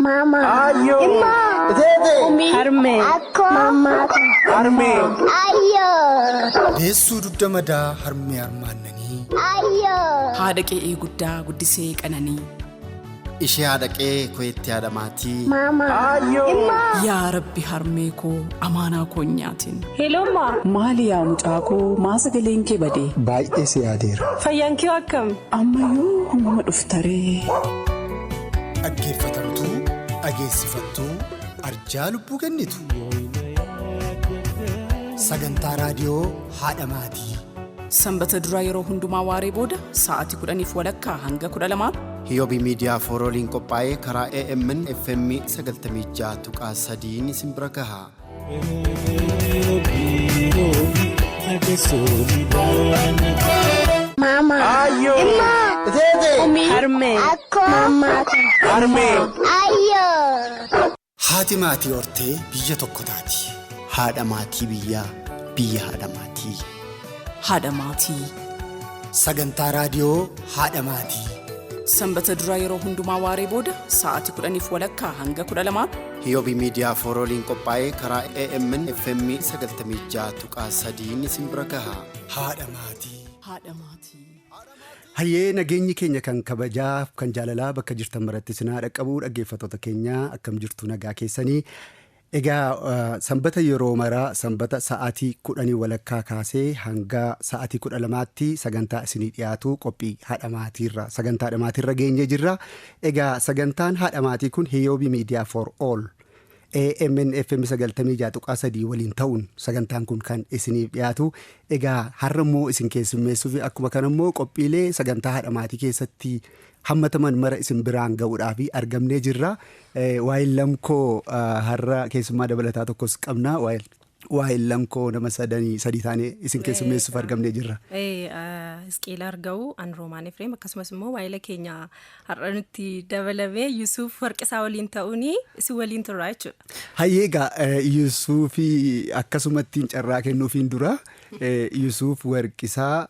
Mama. Ayyoo. Imma. Iteete. Harmee. Akkoo. Mama. Harmee. Ayyoo. Deessuu dugda madaa harmee harmaannanii. Ayyoo. Haadha qe'ee guddaa guddisee qananii. Ishee haadha qe'ee koyeetti haadha maatii. Mama. Ayyoo. Imma. Yaa Rabbi harmee koo amaanaa koo hin nyaatin. Hello ma. Maali yaa mucaa koo maa sagaleen kee badee? Baay'ee si yaadeera. Fayyaan kee akkam? Ammayyuu hammama dhuftaree. Dhaggeeffatamtuu, dhageessifattuu, arjaa lubbuu kennitu. Sagantaa raadiyoo haadha maatii. Sanbata duraa yeroo hundumaa waaree booda sa'aatii 10:30 hanga 12tti. Hiyoobii Miidiyaa Foorooliin qophaa'ee karaa AMN FM 96.3 isin bira gaha. Mama. Ayyoo. Imma. Iteete. Harmee. Akkoo. Mama. Harmee. Ayyoo. Haati maatii hortee biyya tokko taati. Haadha maatii biyyaa biyya haadha maatii. Haadha maatii. Sagantaa raadiyoo haadha maatii. Sanbata duraa yeroo hundumaa waaree booda sa'aatii 10:30 hanga 12tti. Hiyoobii Miidiyaa Foorooliin qophaa'ee karaa AMN FM 96.3 isin bira gaha. Haadha maatii. Haadha maatii. Hayyee, nageenyi keenya kan kabajaaf kan jaalalaa bakka jirtan maratti isin haa dhaqqabu. Dhaggeeffattoota keenya, akkam jirtu? Nagaa keessanii? Egaa sanbata yeroo maraa sanbata sa'aatii 10:30 kaasee hanga sa'aatii 12tti sagantaa isinii dhiyaatu qophii haadha maatiirra, sagantaa haadha maatiirra geenyee jirra. Egaa sagantaan haadha maatii kun Hiyoobii Miidiyaa for All AMN FM 96.3 waliin ta'uun sagantaan kun kan isiniif dhiyaatu. Egaa har'a immoo isin keessummeessuuf, akkuma kana immoo qophiilee sagantaa haadha maatii keessatti hammataman mara isin biraan ga'uudhaaf argamnee jirra. Waa'een lamkoo har'a keessummaa dabalataa tokkos qabna. Waa'een lamkoo nama sadanii sadii taanee isin keessummeessuuf argamnee jirra. Isqeela Arga'uu, an Roomaan Efreem, akkasumas immoo waa'ila keenya har'a nutti dabalamee Yusuuf Warqisaa waliin ta'uun isin waliin turraa jechuudha. Hayyee, egaa Yusuufii akkasumattiin carraa kennuufiin dura, Yusuuf Warqisaa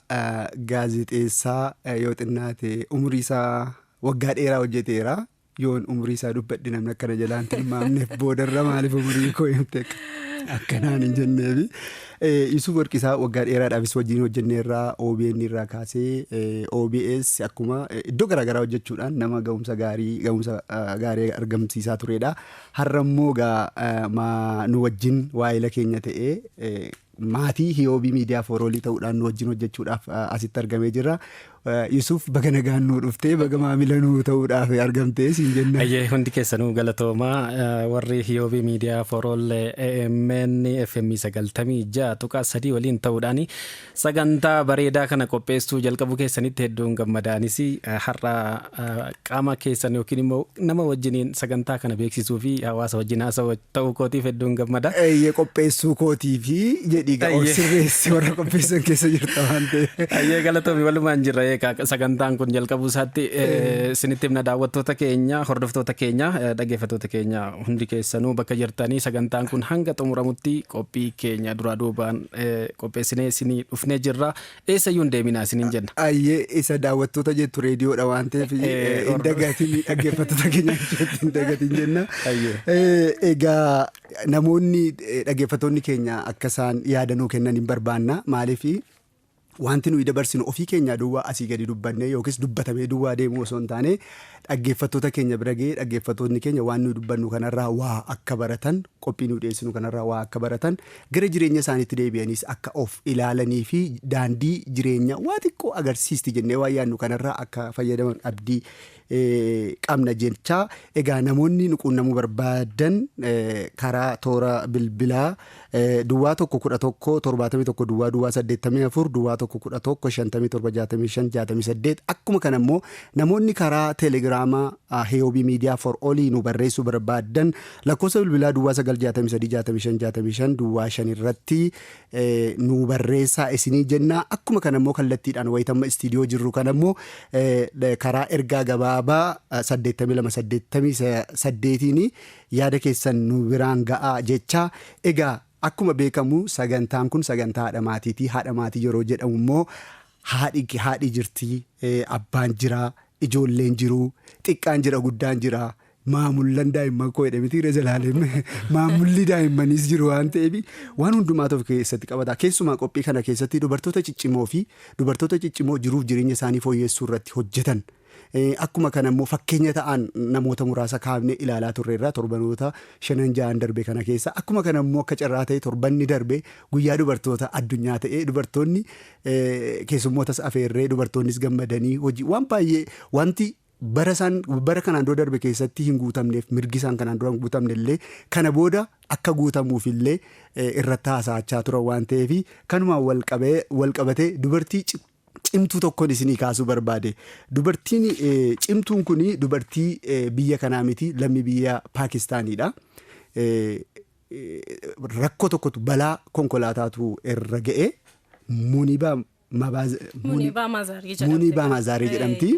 gaazexeessaa yoo xinnaate umurii isaa waggaa dheeraa hojjeteera. Yoon umurii isaa dubbadhe namni akkana jalaan tilmaamneef boodarra maaliif umurii koo himte akkanaan hin jenneefi. Yusuuf Warqisaa waggaa dheeraadhaafis wajjin hojjenneerraa, OBN irraa kaasee OBS, akkuma iddoo garaagaraa hojjechuudhaan nama ga'umsa gaarii argamsiisaa turedha. Har'a immoo gaa nu wajjin waa'ila keenya ta'ee maatii Hiyoobii Miidiyaa Fooroolii ta'uudhaan nu wajjin hojjechuudhaaf asitti argamee jira. Yusuuf, baga nagaan nuu dhuftee, baga maamila nuu ta'uudhaaf argamtee siin jenna. Ayyee, hundi keessanuu galatoomaa. Warri Hiyoobii Miidiyaa Foorool AMN FM 96.3 waliin ta'uudhaan sagantaa bareedaa kana qopheessuu jalqabuu keessanitti hedduun gammadaanis, har'a qaama keessan yookiin immoo nama wajjiniin sagantaa kana beeksisuu fi hawaasa wajjin haasa'u ta'uu kootiif hedduun gammada. Eeyyee, qopheessuu kootii fi jedhii gaa, of sirreessi, warra qopheessan keessa jirta waan ta'eef. Ayyee, galatoomi, walumaan jirra. Eegaa sagantaan kun jalqabuu isaatti isinitti himna. Daawwattoota keenya, hordoftoota keenya, dhaggeeffattoota keenya, hundi keessanuu bakka jirtanii sagantaan kun hanga xumuramutti qophii keenya duraa duubaan qopheessinee isinii dhufnee jirra. Eessayyuu hin deeminaa isiniin jenna. Ayyee, isa daawwattoota jettu reediyoodha waan ta'eef hin dagatin, dhaggeeffattoota keenya jechuutti hin dagatin jenna. Egaa namoonni, dhaggeeffattoonni keenya akka isaan yaadanuu kennan hin barbaanna. Maaliif, wanti nuyi dabarsinu ofii keenyaa duwwaa asii gadi dubbannee yookiis dubbatamee duwwaa deemuu osoo hin taane, dhaggeeffattoota keenya bira ga'ee dhaggeeffattoonni keenya waan nuyi dubbannu kanarraa waa akka baratan, qophii nuyi dhiyeessinu kanarraa waa akka baratan, gara jireenya isaaniitti deebi'aniis akka of ilaalanii fi daandii jireenya waa xiqqoo agarsiisti jennee waan yaadnu kanarraa akka fayyadaman abdii qabna jechaa, egaa namoonni nu quunnamuu barbaadan karaa toora bilbilaa 01 11 71 00 84, 01 11 57 65 68, akkuma kana immoo namoonni karaa teelegiraamaa Hiyoobii Miidiyaa for Olii nu barreessuu barbaadan lakkoofsa bilbilaa 09 63 65 65 05 irratti nu barreessaa isinii jenna. Akkuma kana immoo kallattiidhaan wayitamma istiidiyoo jirru kana immoo karaa ergaa gabaabaa 82 88 yaada keessan nu biraan ga'aa jecha. Egaa akkuma beekamu sagantaan kun sagantaa haadha maatiiti. Haadha maatii yeroo jedhamu immoo haadhi jirti, abbaan jira, ijoolleen jiru, xiqqaan jira, guddaan jira. Maamullan daa'imman koo jedhe miti Zalaalem, maamulli daa'immaniis jiru waan ta'eef waan hundumaa of keessatti qabata. Keessumaa qophii kana keessatti dubartoota ciccimoo fi dubartoota ciccimoo jiruuf jireenya isaanii fooyyessuu irratti hojjetan, akkuma kana immoo fakkeenya ta'an namoota muraasa kaafnee ilaalaa turreerra torbanoota shanan ja'an darbe kana keessa. Akkuma kana immoo akka carraa ta'e torbanni darbe guyyaa dubartoota addunyaa ta'e, dubartoonni keessummootas afeerree, dubartoonnis gammadanii hojii waan baay'ee wanti bara isaan bara kanaan dura darbe keessatti hin guutamneef, mirgi isaan kanaan dura hin guutamne illee kana booda akka guutamuuf illee irratti haasa'achaa turan waan ta'eef, kanumaan wal qabatee dubartii cimtuu tokkoon isinii kaasuu barbaade. Dubartiin cimtuun kun dubartii biyya kanaa miti, lammii biyya Paakistaaniidha. Rakkoo tokkotu, balaa konkolaataatu irra ga'e. Munibaa Munibaa Mazaarii jedhamti. Munibaa Mazaarii jedhamti.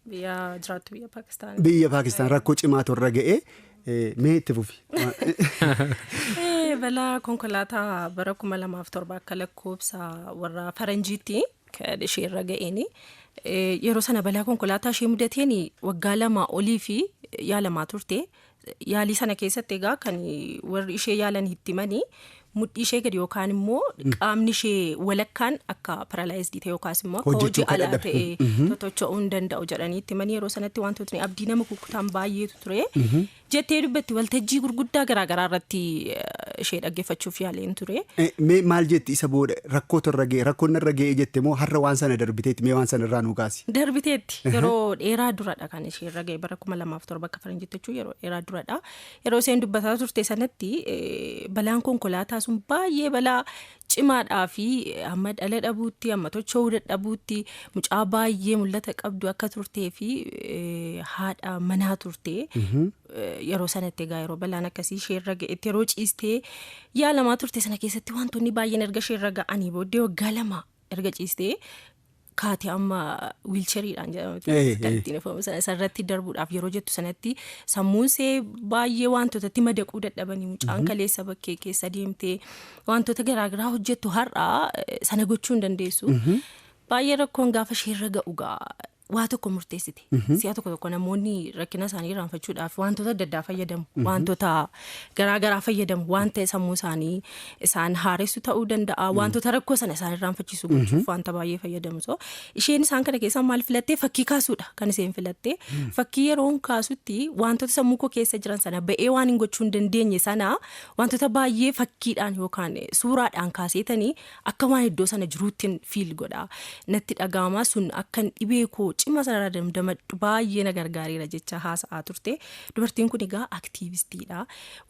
Biyya jiraattu biyya Paakistaan. Biyya Paakistaan rakkoo cimaatu irra ga'e. Mee itti fufi. Balaa konkolaataa bara 2007 akka lakkoofsa warra faranjiitti kan ishee irra ga'eeni. Yeroo sana balaa konkolaataa ishee mudateen waggaa 2 olii fi yaalamaa turte. Yaalii sana keessatti egaa kan warri ishee yaalan itti himanii mudhii ishee gadi yookaan immoo qaamni ishee walakkaan akka paralyzed ta'e yookaas immoo akka hojjechuu hojii alaa akka ta'e totocho'uu hin danda'u jedhanii itti himanii. Yeroo sanatti wantootni abdii nama kukkutaan baay'eetu ture. Jettee dubbatti waltajjii gurguddaa garaagaraa irratti ishee dhaggeeffachuuf yaaleen ture. Mee maal jetti isa booda? Rakkootu irra ga'e, rakkoon irra ga'e jette moo har'a waan sana darbiteetti? Mee waan sana irraa nuu kaasi. Darbiteetti. Yeroo dheeraa duradha kan ishee irra ga'e, bara 2007 akka faranjiitti jechuun yeroo dheeraa duradha. Yeroo isheen dubbataa turte sanatti balaan konkolaataa sun baay'ee balaa cimaadhaa fi hamma dhala dhabuutti, hamma tocho'uu dadhabuutti, mucaa baay'ee mul'ata qabdu akka turtee fi haadha manaa turte. Yeroo sanatti egaa yeroo balaan akkasii ishee irra ga'etti, yeroo ciistee yaalamaa turte sana keessatti wantoonni baay'een erga ishee irra ga'anii booddee, waggaa 2 erga ciistee kaatee amma wheelchairiidhaan jedhamti kan ittiin ofamu sana isarratti darbuudhaaf yeroo jettu sanatti sammuun see baay'ee wantootatti madaquu dadhabanii, mucaan kaleessa bakkee keessa deemtee wantoota garaagaraa hojjettu har'a sana gochuu hin dandeessu. Baay'ee rakkoon gaafa isheerra ga'u gaa waa tokko murteessite. Si'a tokko tokko namoonni rakkina isaanii irraanfachuudhaaf wantoota adda addaa fayyadamu. Wantoota garaagaraa fayyadamu. Waan ta'e sammuu isaanii isaan haaressu ta'uu danda'a. Wantoota rakkoo sana isaan irraanfachiisu gochuuf wanta baay'ee fayyadamu. So isheen isaan kana keessaa maal filattee? Fakkii kaasuudha kan isheen filattee. Fakkii yeroo kaasutti wantoota sammuu koo keessa jiran sana ba'ee waan hin gochuu hin dandeenye sana wantoota baay'ee fakkiidhaan yookaan suuraadhaan kaaseetanii akka waan iddoo sana jiruuttiin feel godha. Natti dhaga'ama, sun akkan dhibee koo cima sanarraa damdamadhu baay'ee na gargaareera jecha haasa'aa turte. Dubartiin kun egaa aktiivistiidha.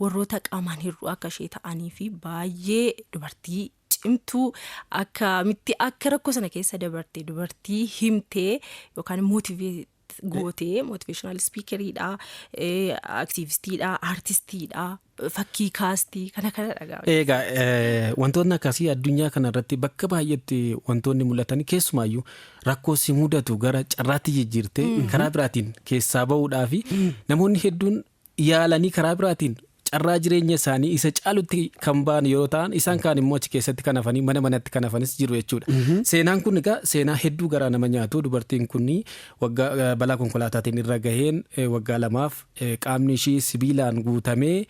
Warroota qaamaan hir'uu akka ishee ta'anii fi baay'ee dubartii cimtuu akkamitti akka rakkoo sana keessa dabarte dubartii himtee yookaan motivate gootee, motivational speakeriidha, aktiivistiidha, aartistiidha, fakkii kaastii, kana kana dhagaa. Egaa wantoonni akkasii addunyaa kana irratti bakka baay'eetti wantoonni mul'atan, keessumaayyuu rakkoo si mudatu gara carraatti jijjiirtee karaa biraatiin keessaa bahuudhaa fi namoonni hedduun yaalanii karaa biraatiin carraa jireenya isaanii isa caalutti kan ba'an yeroo ta'an, isaan kaan immoo achi keessatti kan hafanii mana manatti kan hafanis jiru jechuudha. Seenaan kun egaa seenaa hedduu garaa nama nyaatu. Dubartiin kun waggaa balaa konkolaataatiin irra gaheen waggaa 2f qaamni ishii sibiilaan guutamee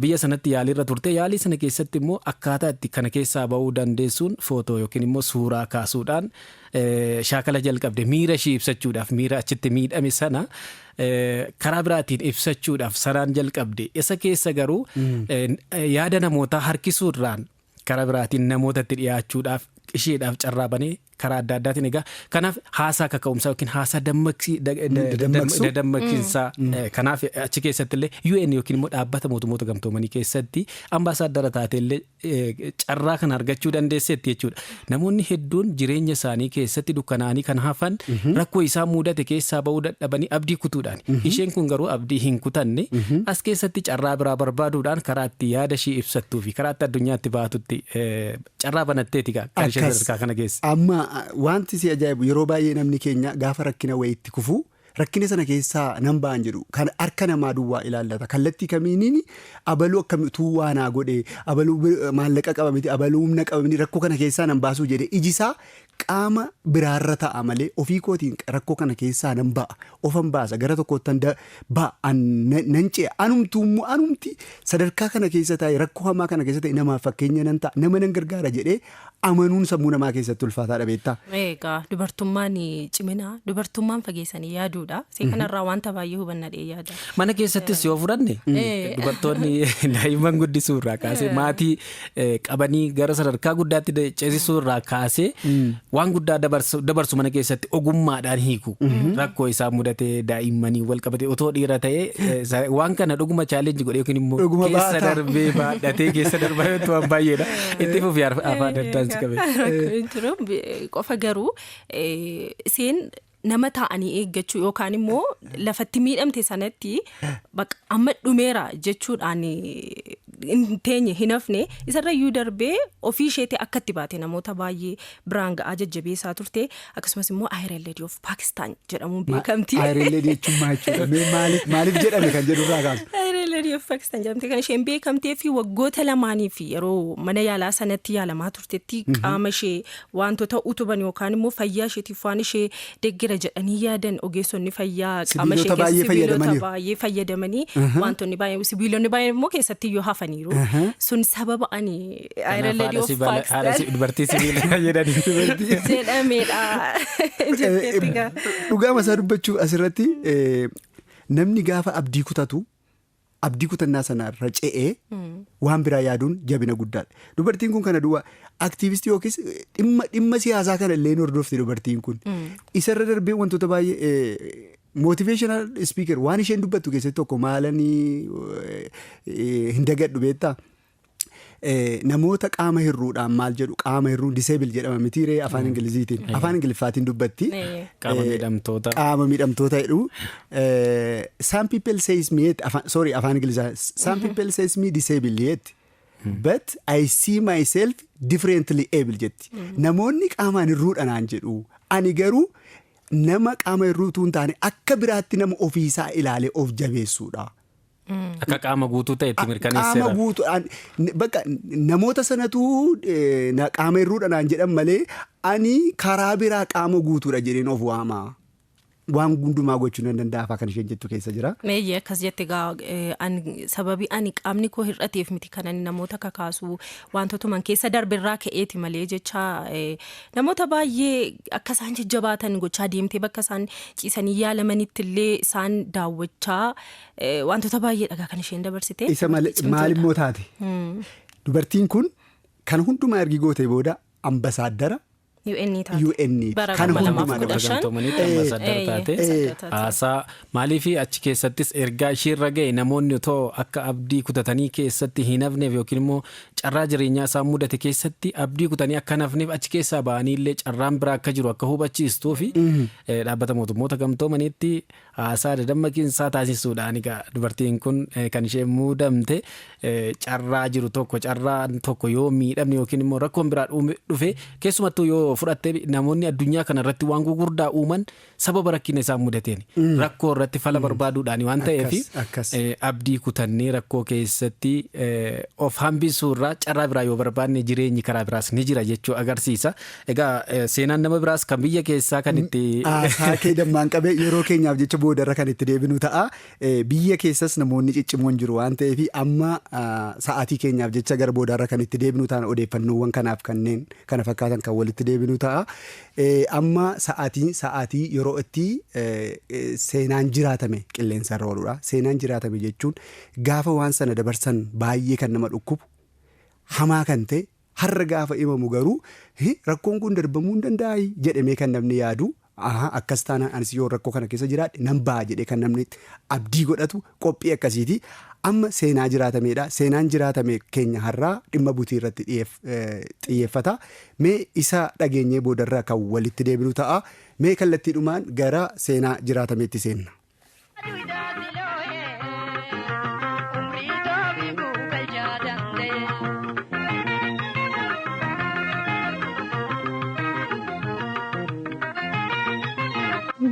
biyya sanatti yaaliirra turte. Yaalii sana keessatti immoo akkaataa itti kana keessaa bahuu dandeessuun footoo yookiin immoo suuraa kaasuudhaan shaakala jalqabde. Miira ishii ibsachuudhaaf, miira achitti miidhame sana karaa biraatiin ibsachuudhaaf sanaan jalqabde. Isa keessa garuu yaada namootaa harkisuurraan karaa biraatiin namootatti dhiyaachuudhaaf isheedhaaf carraa banee karaa adda addaatiin. Egaa kanaaf haasaa kaka'umsaa yookiin haasaa dadammaqiinsaa kanaaf achi keessatti illee UN yookiin immoo dhaabbata mootummoota gamtoomanii keessatti ambaasaaddara taate illee carraa kana argachuu dandeesseetti jechuudha. Namoonni hedduun jireenya isaanii keessatti dukkanaanii kan hafan rakkoo isaan mudate keessaa bahuu dadhabanii abdii kutuudhaan. Isheen kun garuu abdii hin kutanne. As keessatti carraa biraa barbaaduudhaan karaa itti yaada ishii ibsattuu fi karaa itti addunyaatti baatutti carraa banatteeti kan isheen sadarkaa kana geesse. Amma wanti si ajaa'ibu, yeroo baay'ee namni keenya gaafa rakkina wayiitti kufu Rakkina sana keessaa nan ba'an jedhu kan harka namaa duwwaa ilaallata. Kallattii kamiiniin abaluu akkamituu waa naa godhe, abaluu maallaqa qaba miti, abaluu humna qaba miti, rakkoo kana keessaa nan baasuu jedhe ijisaa qaama biraarra ta'a malee ofii kootiin rakkoo kana keessaa nan ba'a, ofan baasa, gara tokkoottan ba'a, nan ce'a, anumtuu immoo anumti sadarkaa kana keessa taa'e rakkoo hamaa kana keessa ta'e namaaf fakkeenya nan ta'a, nama nan gargaara jedhee amanuun sammuu namaa keessatti ulfaataadha beektaa. Egaa dubartummaan cimina, dubartummaan fageessanii yaaduudha. See kanarraa wanta baay'ee hubanna dhee yaada. Mana keessattis yoo fudhanne, dubartoonni daa'imman guddisuu irraa kaasee, maatii qabanii gara sadarkaa guddaatti ceesisuu irraa kaasee waan guddaa dabarsu. Mana keessatti ogummaadhaan hiiku rakkoo isaa mudatee daa'immanii wal qabate. Otoo dhiira ta'ee waan kana dhuguma challenge godhee yookiin immoo Dhuguma keessa baata. darbee baadhatee keessa darbaa waan baay'eedha. Itti fufi, afaan addaan si qabe. Rakkoo hin jiru. Qofa garuu isheen nama taa'anii eeggachuu yookaan immoo lafatti miidhamte sanatti bakka amma dhumeera jechuudhaan hin teenye, hin hafne. Isarrayyuu darbee ofii isheetii akka itti baate namoota baay'ee biraan ga'aa jajjabeessaa turte. Akkasumas immoo Iron Lady of Pakistan jedhamuun beekamti. Iron Lady jechuun maal jechuudha? Mee maaliif jedhame kan jedhu irraa kaasu. Iron Lady of Pakistan jedhamte kan isheen beekamtee fi waggoota lamaanii fi yeroo mana yaalaa sanatti yaalamaa turtetti qaama ishee wantoota utuban yookaan immoo fayyaa isheetiif waan ishee deeggera jedhanii yaadan ogeessonni fayyaa qaama ishee Sibiilota baay'ee keessa sibiilota fayyadamaniiru. baay'ee fayyadamanii, wantoonni baay'ee, sibiilonni baay'een immoo keessatti iyyuu hafaniiru. Sun sababa ani Iron Lady of Pakistan Dubartii sibiila jedhanii. jedhamedha jetteetti gaa. Dhugaa masaa dubbachuuf asirratti namni gaafa abdii kutatu abdii kutannaa sana irra ce'ee waan biraa yaaduun jabina guddaadha. Dubartiin kun kana duwwaa activistii yookiis dhimma siyaasaa kana illee ni hordofti dubartiin kun. Isarra darbee wantoota baay'ee motivational speaker, waan isheen dubbattu keessatti tokko maalanii hin dagadhu beektaa? Namoota qaama hirruudhaan maal jedhu, qaama hirruun disable jedhama mitiiree afaan Ingiliziitiin, afaan Ingiliffaatiin dubbatti. Qaama miidhamtoota. Qaama miidhamtoota jedhu. Some people says me, afaan, sorry, afaan Ingilizaa, "Some people says me disable" jetti. "But I see myself differently able" jetti. Namoonni qaamaan hirruudha naan jedhu. Ani garuu nama qaama hirruutuu hin taane akka biraatti nama ofiisaa ilaalee of jabeessuudha. Akka qaama guutuu ta'e itti mirkaneesseera. Qaama guutuu bakka namoota sanatu qaama hirruudha naan jedhan malee ani karaa biraa qaama guutuudha jedheen of waama. Waan hundumaa gochuu nan danda'a kan isheen jettu keessa jira. Meeyyee, akkas jette gaa, sababii ani qaamni koo hir'ateef miti kan ani namoota kakaasu, wantoota keessa darbirraa ka'eeti malee jecha namoota baay'ee akka isaan jajjabaatan gochaa deemtee bakka isaan ciisanii yaalamanitti illee isaan daawwachaa wantoota baay'ee dhagaa kan isheen dabarsite. Isa maal immoo taate? Dubartiin kun kan hundumaa ergi gootee booda ambasaaddara UN taate. UN Bara kan 2015. hundumaa Gamtoomanitti ambasaaddara taate. Haasaa maaliif achi keessattis ergaa isheerra ga'e namoonni otoo akka abdii kutatanii keessatti hin hafneef yookiin immoo carraa jireenyaa isaan mudate keessatti abdii kutanii akka hin hafneef, achi keessaa ba'anii illee carraan biraa akka jiru akka hubachiistuu fi dhaabbata mootummoota gamtoomaniitti haasaa dadammaqiinsaa taasisuudhaan egaa dubartiin kun kan isheen muudamte carraa jiru tokko, carraan tokko yoo miidhamne yookiin immoo rakkoon biraa dhufe, keessumattuu yoo fudhatte namoonni addunyaa kana irratti waan gurguddaa uuman sababa rakkina isaan mudateen rakkoo irratti fala barbaaduudhaan waan ta'eef abdii kutannee rakkoo keessatti of hambisuu irraa carraa biraa yoo barbaanne jireenyi karaa biraas ni jira jechuu agarsiisa. Egaa seenaan nama biraas kan biyya keessaa kan itti. Haasaa kee dammaan qabee yeroo keenyaaf jecha boodarra kan itti deebinu ta'a. Biyya keessas namoonni ciccimoon jiru waan ta'eef amma sa'aatii keenyaaf jecha gara boodarra kan itti deebinu ta'a, odeeffannoowwan kanaaf kanneen kana fakkaatan kan walitti deebinu ta'a. Amma sa'aatii yeroo itti seenaan jiraatame qilleensa irra ooludha. Seenaan jiraatame jechuun gaafa waan sana dabarsan baay'ee kan nama dhukkubu, hamaa kan ta'e, har'a gaafa himamu garuu rakkoon kun darbamuu hin danda'ai jedhamee kan namni yaadu, akkas taanaan anis yoo rakkoo kana keessa jiraadhe nan ba'a jedhee kan namni abdii godhatu qophii akkasiiti. Amma seenaa jiraatameedha. Seenaan jiraatame keenya har'aa dhimma butii irratti xiyyeeffata. Mee isa dhageenyee boodarraa kan walitti deebinu ta'a. Mee kallattiidhumaan gara seenaa jiraatameetti seenna.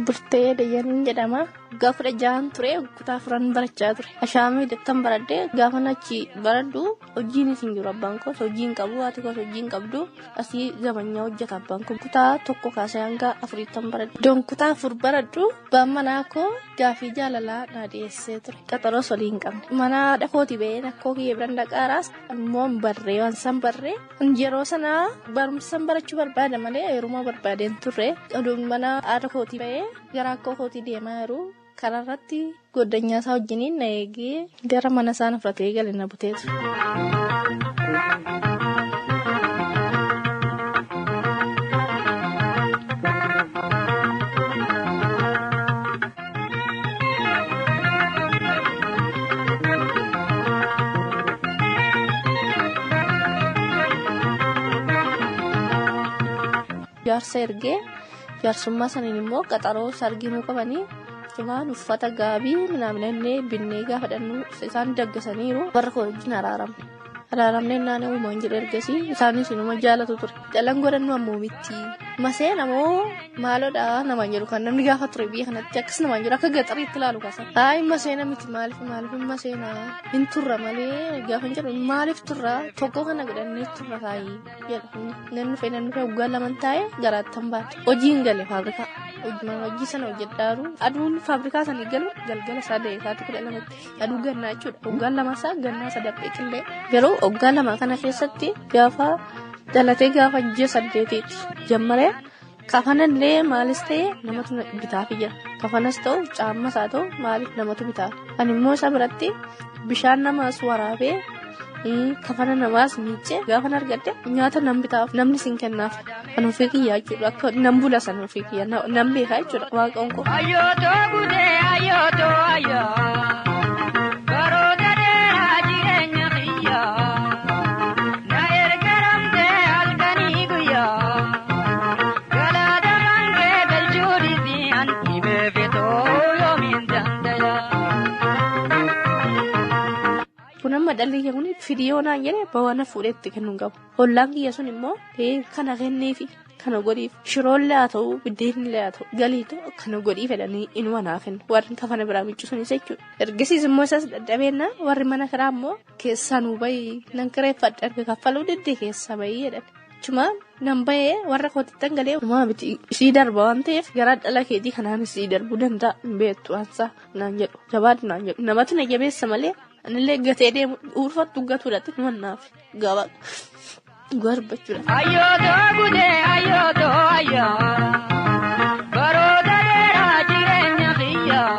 Burtee Dayyaniin jedhama. Waggaa 16 ture, kutaa 4 barachaa ture. Ashaamii dattan baradhee gaafa achi baradhu hojiin hin jiru. Abbaan koos hojii hin qabu, haati koos hojii hin qabdu. Asii zamanyaa hojjeta abbaan koo. Kutaa 1 kaasee hanga 4ttan baradhe. Iddoon kutaa 4 baradhu abbaan manaa koo gaafii jaalalaa naa dhiyeessee ture. Qaxaroos olii hin qabne. Mana haadha kooti ba'een akkoo kiyya biraan dhaqaaraas immoo hin barree waan san barree. Yeroo sana barumsa barachuu barbaada malee yeruma barbaadeen turre. Oduun mana haadha kootii ba'ee gara akkoo kootii deemaa jiru karaa irratti goddanyaa isaa wajjiniin na eegee gara mana isaa na fudhatee gale na buteetu. Jaarsa ergee jaarsummaa saniin immoo qaxaroo sargii nuu qabanii cimaan uffata gaabii minaaminannee binnee gaafa dhannu isaan daggasaniiru warra koo wajjin araaramne. Araaramne naan uumaan jedhu ergasii isaanis inuma jaalatu ture. Dhalan godhannu ammoo miti. Maseen ammoo maaloodha namaan jedhu kan namni gaafa ture biyya kanatti akkas namaan jedhu akka gaxariitti ilaalu kaasa. Hayi maseena miti, maaliif maaliif maseena hin turra malee gaafa hin jedhu, maaliif turra, tokko kana godhannee turra kaayii jedhu. Nan dhufe, nan dhufe, waggaa 2 taa'ee garaattan baate. Hojii hin gale faabrikaa. Hojii sana hojjedhaaru aduun faabrikaa sanii galu galgala isaa da'ee 12tti aduu gannaa jechuudha. Waggaa 2 isaa gannaa sadaffee qillee. Garuu waggaa 2 kana keessatti gaafa dhalatee gaafa ji'a 8tti jammaree kafanallee maalis ta'e namatu bitaafi jira. Kafanas ta'u caammas haa ta'u maaliif namatu bitaaf. Ani immoo isa biratti bishaan namaas waraabee kafana namaas miiccee gaafa argadde nyaata nan bitaaf, namni sin kennaaf kan ofii kiyyaa jechuudha. Akka nan bula sana ofii kiyyaa nan beekaa jechuudha waaqoon koo. Ayyootoo gudee ayyootoo ayyoo baroota dheeraa jireenya kiyyaa na ergaramtee halkanii guyyaa galaata kan kee galchuu dhiisii an dhibee fetoo yoomiin danda'a. Kun amma dhalli kee kun fidiyoo naan jedhee bawana fuudhee itti kennuu hin qabu. Ollaan kiyya sun immoo kana kenneefi kana godhiif shiroollee haa ta'u biddeenillee haa ta'u galiitu kana godhii fedhanii inuma naa kennu. Warri kafana biraa miiccu sunis jechuudha. Ergasiis immoo isas dadhabeenna warri mana kiraa immoo keessaa nuu bahii nan kireeffadhe erga kaffaluu diddee keessaa bahii jedhan. Achuma nan bahee warra kootitti galee maa miti isii darba waan ta'eef gara dhala keetii kanaan isii darbuu danda'a hin beektu waansaa naan jedhu, jabaadhu naan jedhu, namatu na jabeessa malee anillee gatee deemu uurfattu gatuudhaatti mannaaf gabaa garbachuudha. Ayyootoo gudee ayyootoo ayyoo baroota dheeraa jireenya kiyyaa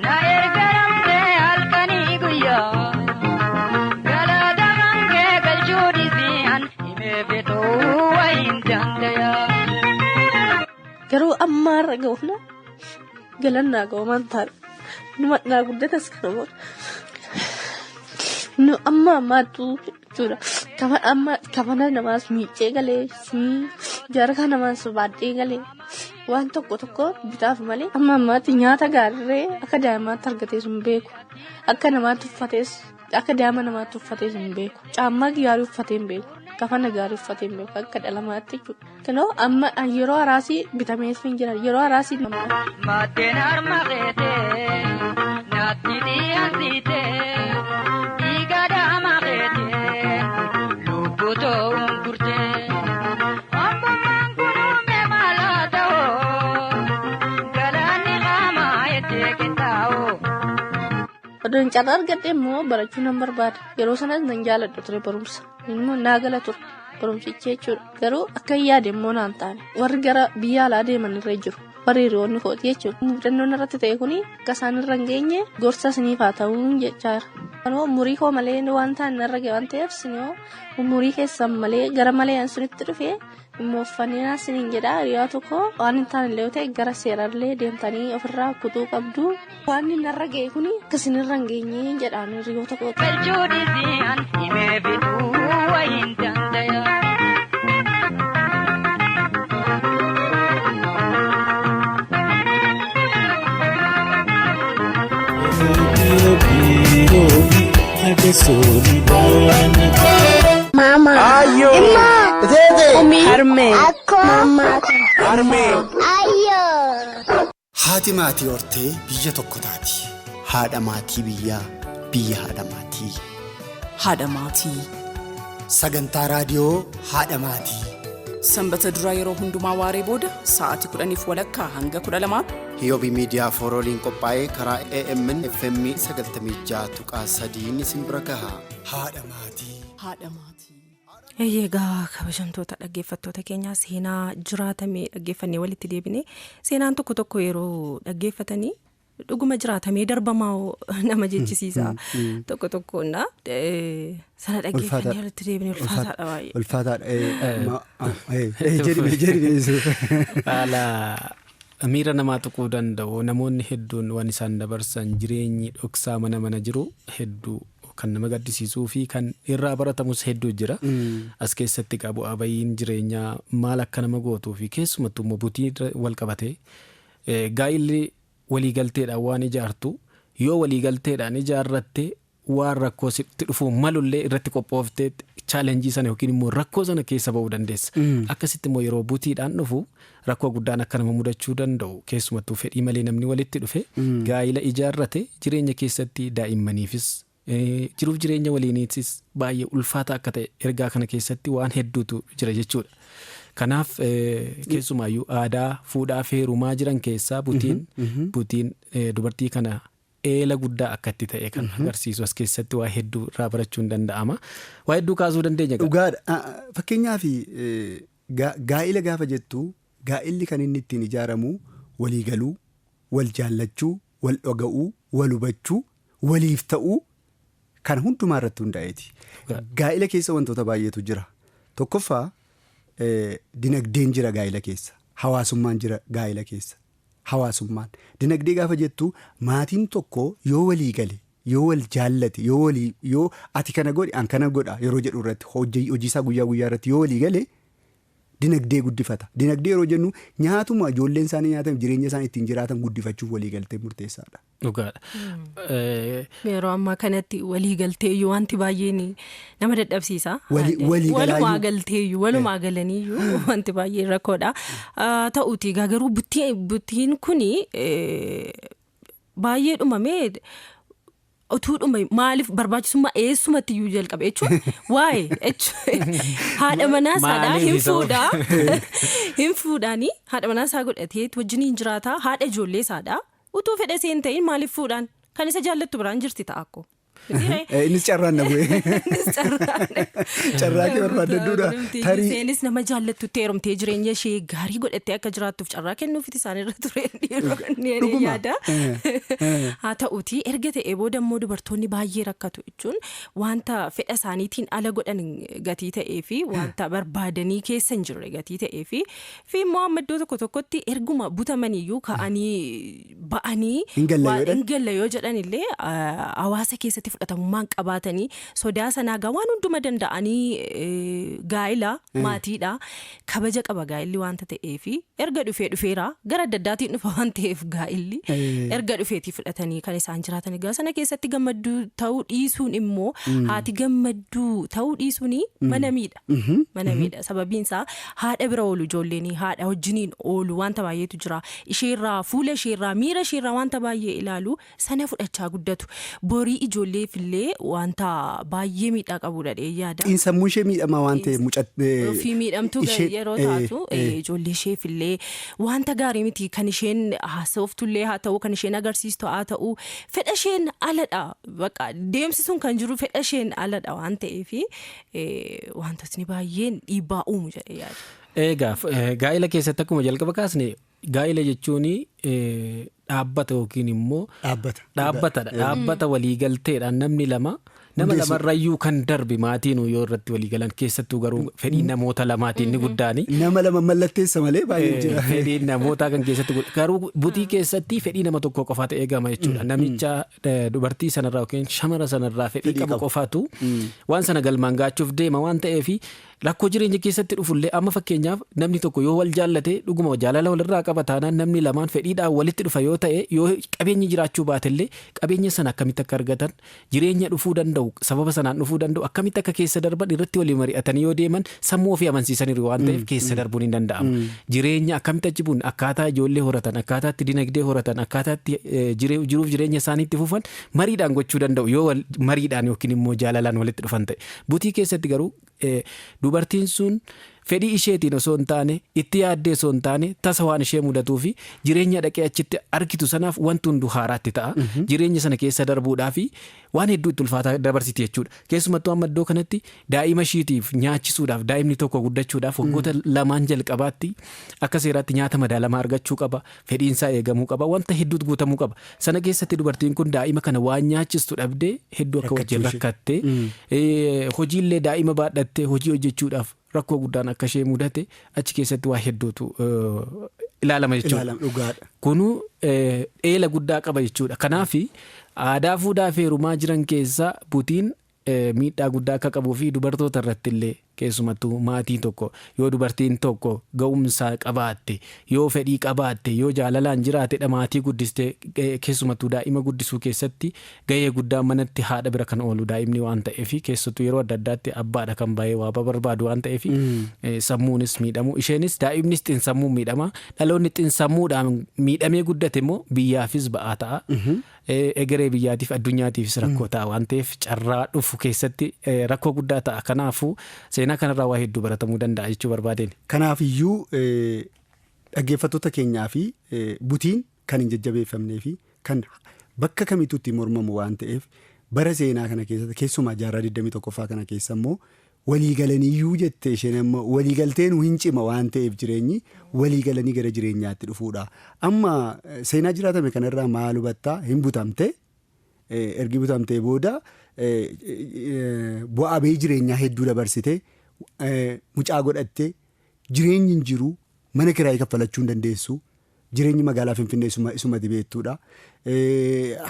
na ergaramtee halkanii guyyaa galaata kan kee galchuu dhiisii an himee fetoo wayiin danda'a. Garuu amma har'a ga'uufna galannaa ga'umaan ta'a. Numa naa guddatas kana booda. Nu amma ammaattu jechuudha. Amma kafana namaas miiccee galee, jaarkaa namaas baadhee galee waan tokko tokko bitaaf malee amma ammaatti nyaata gaariirree akka daa'imaatti argatees hin beeku. Akka namaatti uffatees, akka daa'ima namaatti uffatees hin beeku. Caammaa gaarii uffatee hin beeku. Kafana gaarii uffatee hin beeku akka dhalamaatti jechuudha. Kanaaf amma yeroo haraasii bitamees hin jira. Yeroo haraasii namaa. Maateen harma keetee naatti dhiyaasitee dhiiga daama keetee lubbuu ta'uun gurtee. Obbummaan kunuunme maalaa ta'oo galaanni qaamaa ettee qinxaa'oo. Odoon carraa argadhe immoo barachuu nan barbaada. Yeroo sanas nan jaaladha ture barumsa. Immoo naa gala ture barumsichi jechuudha. Garuu akka hin yaade immoo naan taane. Warri gara biyya alaa deeman irra jiru. Warri hiriyoonni kooti jechuudha. Mudannoon irratti ta'e kuni akka isaan irra hin geenye gorsa isiniif haa ta'uu jechaa jira. Kanoo umurii koo malee waan ta'an narra ga'e waan ta'eef isinoo umurii keessan malee gara malee an sunitti dhufee immoo uffannaa isiniin jedhaa, hiriyaa tokko waan hin taane illee yoo ta'e gara seerallee deemtanii ofirraa kutuu qabdu. Waan inni narra ga'e kuni akka isinirra hin geenye jedhaan hiriyoota kooti. Galchuu dhiisii an himee fixuu wayiin danda'a. Mama. Ayyoo. Imma. Iteete. Umi. Harmee. Akkoo. Mamma. Harmee. Ayyoo. Haati maatii hortee biyya tokko taati. Haadha maatii biyyaa, biyya haadha maatii. Haadha maatii. Sagantaa raadiyoo haadha maatii. Sanbata duraa yeroo hundumaa waaree booda sa'aatii 10:30 hanga 12tti. Hiyoobii Miidiyaa for Alliin qophaa'ee karaa AMN FM 96.3 isin bira gaha. Haadha maatii. Haadha maatii. Egaa kabajamtoota dhaggeeffattoota keenyaa, seenaa jiraatamee dhaggeeffannee walitti deebine. Seenaan tokko tokko yeroo dhaggeeffatanii dhuguma jiraatamee darbamaa nama jechisiisa tokko tokkoon sana dhaggeeffannee walitti deebine, ulfaataadha baay'ee. Ulfaataadha. Jedhi. Haala miira namaa tuquu danda'u, namoonni hedduun waan isaan dabarsan, jireenyi dhoksaa mana mana jiru hedduu kan nama gaddisiisuu fi kan irraa baratamus hedduu jira. As keessatti qabu abayiin jireenyaa maal akka nama gootuu fi keessumattuu immoo butii wal qabatee gaa'illi waliigalteedhaan waan ijaartu, yoo waliigalteedhaan ijaarratte waan rakkoo sitti dhufuu malullee irratti qophooftee challenge sana yookiin immoo rakkoo sana keessa ba'uu dandeessa. Akkasitti immoo yeroo butiidhaan dhufu rakkoo guddaan akka nama mudachuu danda'u, keessumattuu fedhii malee namni walitti dhufe gaa'ila ijaarrate jireenya keessatti daa'immaniifis jiruuf jireenya waliiniitis baay'ee ulfaata akka ta'e ergaa kana keessatti waan hedduutu jira jechuudha. Kanaaf keessumaayyuu aadaa fuudhaa fi heerumaa jiran keessaa butiin dubartii kana eela guddaa akka itti ta'e kan agarsiisu as keessatti waa hedduu irraa barachuun danda'ama. Waa hedduu kaasuu dandeenya. Dhugaadha. Fakkeenyaaf, gaa'ila gaafa jettu, gaa'illi kan inni ittiin ijaaramu walii galuu, wal jaallachuu, wal dhaga'uu, wal hubachuu, waliif ta'uu kan hundumaa irratti hundaa'eeti. Gaa'ila keessa wantoota baay'eetu jira. Tokkoffaa, dinagdeen jira gaa'ila keessa. Hawaasummaan jira gaa'ila keessa. Hawaasummaan. Dinagdee gaafa jettu, maatiin tokko yoo walii gale, yoo wal jaallate, yoo walii yoo ati kana godhi, an kana godha yeroo jedhu irratti, hojii isaa guyyaa guyyaa irratti yoo walii gale, dinagdee guddifata. Dinagdee yeroo jennu nyaatuma ijoolleen isaanii nyaatan, jireenya isaanii ittiin jiraatan guddifachuuf walii galtee murteessaadha. Dhugaadha. Yeroo ammaa kanatti walii galteeyyuu wanti baay'een nama dadhabsiisa. Walii Walumaa galteeyyuu, walumaa galaniiyyuu wanti baay'een rakkoodha. Ta'uuti egaa garuu butiin kuni baay'ee dhumamee utuu dhume maaliif barbaachisummaa eessumatti iyyuu jalqabe jechuun waa'ee haadha manaa isaadhaa hin fuudhaa hin fuudhaanii, haadha manaa isaa godhatee wajjiniin jiraata, haadha ijoollee isaadhaa utuu fedha ishee hin ta'in maaliif fuudhaan? Kan isa jaallattu biraan jirti ta'a akkoo. Innis carraan na bu'e. Carraa kee barbaadadhuudha. Tarii isheenis nama jaallattutti heerumtee jireenya ishee gaarii godhattee akka jiraattuuf carraa kennuufiti isaan irra ture dhiironni yaada. Haa ta'uuti, erga ta'ee booda immoo dubartoonni baay'ee rakkatu jechuun wanta fedha isaaniitiin ala godhan gatii ta'ee fi wanta barbaadanii keessa hin jirre gatii ta'ee fi immoo amma iddoo tokko tokkotti erguma butamaniyyuu ka'anii ba'anii Hin galla yoo jedhan illee hawaasa keessatti fudhatamummaan qabaatanii sodaa sanaa gaa waan hunduma danda'anii gaa'ila maatiidha kabaja qaba gaa'illi wanta ta'eefi erga dhufee dhufeera, gara adda addaatiin dhufa waan ta'eef, gaa'illi erga dhufeetii fudhatanii kan isaan jiraatan egaa sana keessatti gammadduu ta'uu dhiisuun immoo, haati gammadduu ta'uu dhiisuun mana miidha. Mana miidha, sababiin isaa haadha bira oolu ijoolleen, haadha wajjiniin oolu, wanta baay'eetu jira. Isheerraa, fuula isheerraa, miira isheerraa wanta baay'ee ilaalu, sana fudhachaa guddatu. Borii ijoolleef illee wanta baay'ee miidhaa qabudha yaada. Xiinsammuu ishee miidhamaa waan ta'eef mucattee. Ofii miidhamtuu yeroo taatu ijoollee isheef illee wanta gaarii miti. Kan isheen haasoftullee haa ta'u, kan isheen agarsiistu haa ta'u, fedha isheen aladha. Bakka deemsi sun kan jiru fedha isheen aladha waan ta'eef wantootni baay'een dhiibbaa uumu jedhee yaada. Egaa gaa'ila keessatti akkuma jalqaba kaasne, gaa'ila jechuun dhaabbata yookiin immoo Dhaabbata. Dhaabbatadha. Dhaabbata waliigalteedhaan namni lama nama lamarrayyuu kan darbe maatiin yoo irratti waliigalan, keessattuu garuu fedhii namoota lamaatiin inni guddaani. Nama lama mallatteessa malee baay'ee jira. Fedhiin namootaa kan keessatti garuu butii keessatti fedhii nama tokko qofaatu eegama jechuudha. Namicha dubartii sanarraa yookiin shamara sanarraa fedhii qabu qofaatu waan sana galmaan gaachuuf deema waan ta'eef Rakkoo jireenya keessatti dhufullee amma fakkeenyaaf namni tokko yoo wal jaallate dhuguma jaalala walirraa qaba taanaan namni lamaan fedhiidhaan walitti dhufa yoo ta'e, yoo qabeenyi jiraachuu baatellee qabeenya sana akkamitti akka argatan, jireenya dhufuu danda'u sababa sanaan dhufuu danda'u akkamitti akka keessa darban irratti walii mari'atanii yoo deeman, sammuu ofii amansiisaniiru waan ta'eef keessa darbuun hin danda'ama. Jireenya akkamitti achi buun, akkaataa ijoollee horatan, akkaataa itti dinagdee horatan, akkaataa itti jiruuf jireenya isaanii itti fufan mariidhaan gochuu danda'u yoo mariidhaan yookiin immoo jaalalaan walitti dhufan ta'e. Butii keessatti garuu dubartiin sun fedhii isheetiin osoo hin taane, itti yaaddee osoo hin taane, tasa waan ishee mudatuu fi jireenya dhaqee achitti argitu sanaaf wanti hunduu haaraatti ta'a. Jireenya sana keessa darbuudhaa fi waan hedduu itti ulfaataa dabarsiti jechuudha. Keessumattuu amma iddoo kanatti daa'ima ishiitiif nyaachisuudhaaf, daa'imni tokko guddachuudhaaf waggoota 2n jalqabaatti akka seeraatti nyaata madaalamaa argachuu qaba. Fedhiinsaa eegamuu qaba. Wanta hedduutu guutamuu qaba. Sana keessatti dubartiin kun daa'ima kana waan nyaachistu dhabdee hedduu akka wajjin rakkattee, hojiillee daa'ima baadhattee hojii hojjechuudhaaf rakkoo guddaan akka ishee mudate achi keessatti waa hedduutu ilaalama jechuudha. Kunuu eela guddaa qaba jechuudha. Kanaaf aadaa fuudhaa fi heerumaa jiran keessaa butiin miidhaa guddaa akka qabuu fi dubartoota irratti illee, keessumattuu maatii tokko yoo dubartiin tokko ga'umsa qabaatte, yoo fedhii qabaatte, yoo jaalalaan jiraatedha maatii guddistee, keessumattuu daa'ima guddisuu keessatti gahee guddaa manatti haadha bira kan oolu daa'imni waan ta'eef, keessattuu yeroo adda addaatti abbaadha kan baay'ee waa barbaadu waan ta'eef, sammuunis miidhamu, isheenis daa'imnis xinsammuun miidhama. Dhaloonni xinsammuudhaan miidhamee guddate immoo biyyaafis ba'aa ta'a. Egeree biyyaatiif addunyaatiifis rakkoo ta'a waan ta'eef, carraa dhufu keessatti rakkoo guddaa ta'a. Kanaafuu seenaa kanarraa waa hedduu baratamuu danda'a jechuu barbaadeen. Kanaafiyyuu dhaggeeffattoota keenyaa fi butiin kan hin jajjabeeffamnee fi kan bakka kamittuu mormamu waan ta'eef, bara seenaa kana keessatti, keessumaa jaarraa 21ffaa kana keessa immoo, waliigalaniyyuu jette isheen, amma waliigalteenuu hin cima waan ta'eef, jireenyi waliigalanii gara jireenyaatti dhufuudha. Amma seenaa jiraatame kanarraa maal hubattaa? Hin butamte, ergi butamtee booda bu'aa bahii jireenyaa hedduu dabarsite, mucaa godhatte, jireenyi hin jiru, mana kiraayii kaffalachuu hin dandeessu. Jireenyi magaalaa Finfinnee isumati beektuudha.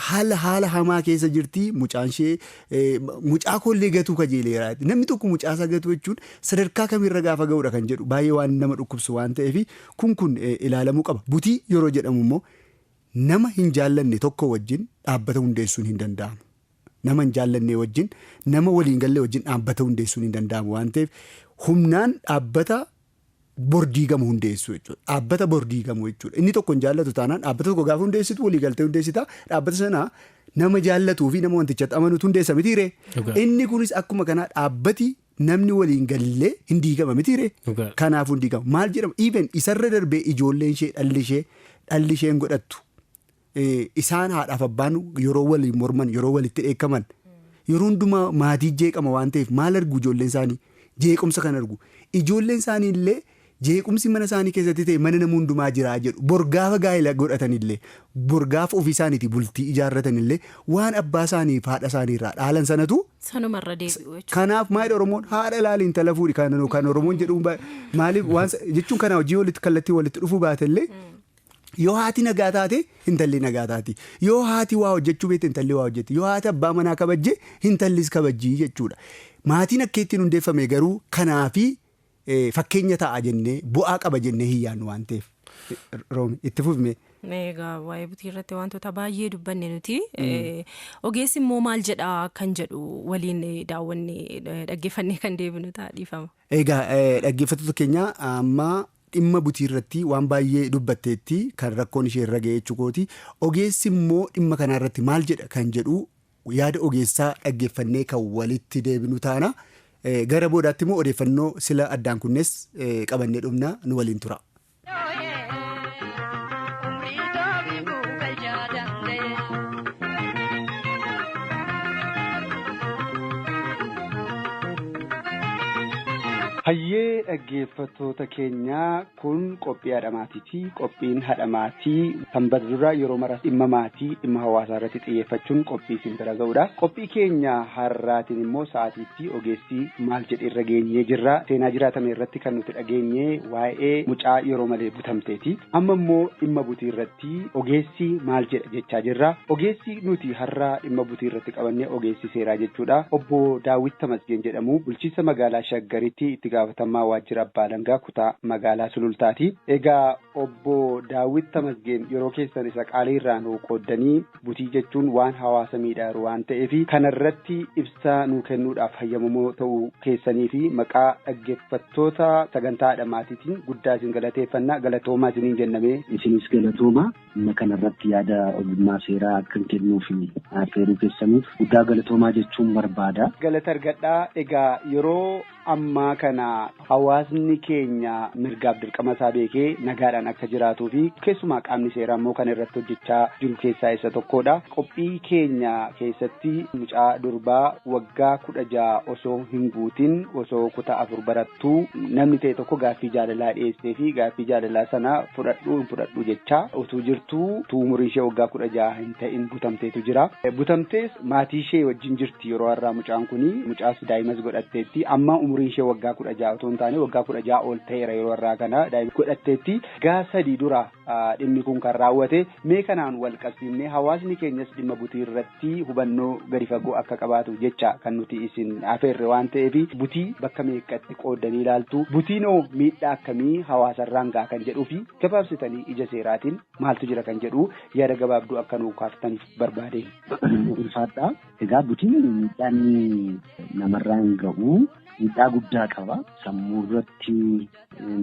Haala hamaa keessa jirti mucaan ishee. Mucaa koollee gatuu kajeeleera. Namni tokko mucaa isaa gatuu jechuun sadarkaa kamirra gaafa ga'uudha kan jedhu baay'ee waan nama dhukkubsu waan ta'eef, kun ilaalamuu qaba. Butii yeroo jedhamu immoo nama hin jaallanne tokko wajjin dhaabbata hundeessuun hin danda'amu. Nama hin jaallanne wajjin, nama waliin galle wajjin dhaabbata hundeessuun hin danda'amu waan ta'eef, humnaan dhaabbata bor diigamu hundeessuu jechuudha. Dhaabbata bor diigamu jechuudha. Inni tokko hin jaallatu taanaan, dhaabbata tokko gaafa hundeessitu walii galtee hundeessita. Dhaabbata sana nama jaallatuu fi nama wantichatti amanutu hundeessa mitiiree. Inni kunis akkuma kanaa dhaabbati namni waliin gallee hin diigama mitiiree. Kanaafuu hin diigama. Maal jedhama? Even isarra darbee ijoolleen ishee, dhalli isheen godhattu, isaan haadhaaf abbaan yeroo waliin morman, yeroo walitti dheekkaman, yeroo hundumaa maatii jeeqama waan ta'eef, maal argu ijoolleen isaanii? Jeequmsa kan argu. Ijoolleen isaanii illee jeequmsi mana isaanii keessatti ta'e mana nama hundumaa jiraa jedhu. Bor gaafa gaa'ela godhatan illee, bor gaafa ofii isaaniitii bultii ijaarratan illee, waan abbaa isaanii fi haadha isaanii irraa dhaalan sanatu Sanumarra deebi'u jechuudha. Kanaaf maal, Oromoon haadha ilaali intala fuudhi kan Oromoon jedhu maaliif waan jechuun kana hojii walitti kallattii walitti dhufuu baate illee, yoo haati nagaa taate intalli nagaa taati. Yoo haati waa hojjechuu beekte intalli waa hojjetti. Yoo haati abbaa manaa kabajje intallis kabajjii jechuudha. Maatiin akka ittiin hundeeffame garuu kanaafi fakkeenya ta'a jennee, bu'aa qaba jennee hin yaadnu waan ta'eef. Roomi, itti fufime. Egaa waa'ee butii irratti wantoota baay'ee dubbanne nuti. Ogeessi immoo maal jedhaa kan jedhu waliin daawwanne, dhaggeeffannee kan deebinu ta'a, dhiifama. Egaa dhaggeeffattoota keenya, amma dhimma butii irratti waan baay'ee dubbatteetti, kan rakkoon ishee irra ga'e jechuu kooti. Ogeessi immoo dhimma kana irratti maal jedha kan jedhu yaada ogeessaa dhaggeeffannee kan walitti deebinu taana. Gara boodaatti immoo odeeffannoo sila addaan kunnes qabannee dhufna, nu waliin tura. Umrii toobii galchaa danda'e. Hayyee dhaggeeffattoota keenyaa, kun qophii haadha maatiiti. Qophiin haadha maatii sanbata duraa yeroo mara dhimma maatii, dhimma hawaasaa irratti xiyyeeffachuun qophii isin bira ga'udha. Qophii keenya har'aatiin immoo sa'aatiitti ogeessi maal jedhe irra geenyee jirra. Seenaa jiraatame irratti kan nuti dhageenye waa'ee mucaa yeroo malee butamteeti. Amma immoo dhimma butii irratti ogeessi maal jedha jechaa jirra. Ogeessi nuti har'a dhimma butii irratti qabanne ogeessi seeraa jechuudha. Obbo Daawit Tamasgeen jedhamu, bulchiinsa magaalaa Shaggaritti itti gaafatamaa waajjira Abbaa Alangaa kutaa magaalaa Sulultaati. Egaa obbo Daawit Tamasgeen yeroo keessan isa qaalii irraa nuu qooddanii butii jechuun waan hawaasa miidhaa jiru waan ta'eef kanarratti ibsa nuu kennuudhaaf hayyamamoo ta'uu keessanii fi maqaa dhaggeeffattoota sagantaa haadha maatiitiin guddaa isin galateeffannaa galatoomaa isiniin jennamee. Isinis galatooma. Dhimma kanarratti yaada ogummaa seeraa akka kennuuf affeeruu keessaniif guddaa galatoomaa jechuun barbaada. Galata argadhaa. Egaa yeroo ammaa kana hawaasni keenya mirgaaf dirqama isaa beekee nagaadhaan akka jiraatuu fi keessumaa qaamni seeraa immoo kan irratti hojjechaa jiru keessaa isa tokkodha. Qophii keenya keessatti mucaa durbaa waggaa 16 osoo hin guutin osoo kutaa 4 barattuu namni ta'e tokko gaaffii jaalalaa dhiyeessee fi gaaffii jaalalaa sana fudhadhuu hin fudhadhu jechaa utuu jirtuu umurii ishee waggaa 16 hin ta'in butamteetu jira. Butamtees maatii ishee wajjin jirti yeroo har'aa mucaan kuni mucaas daa'imas godhatteetti amma umuriin ishee waggaa 16 otoo hin taane waggaa 16 ol ta'eera yeroo har'aa kana daa'ima godhatteetti. Waggaa 3 dura dhimmi kun kan raawwate mee kanaan wal qabsiifnee hawaasni keenyas dhimma butii irratti hubannoo gadi fagoo akka qabaatu jecha kan nuti isin afeerre waan ta'eef butii bakka meeqatti qooddanii ilaaltu butiinoo miidhaa akkamii hawaasarraan ga'a kan jedhuu fi gabaabsitanii ija seeraatiin maaltu jira kan jedhu yaada gabaabduu akka nuu kaaftaniif barbaade. Ulfaadha. Egaa butiin miidhaan namarraan ga'u miidhaa guddaa qaba. Sammuu irratti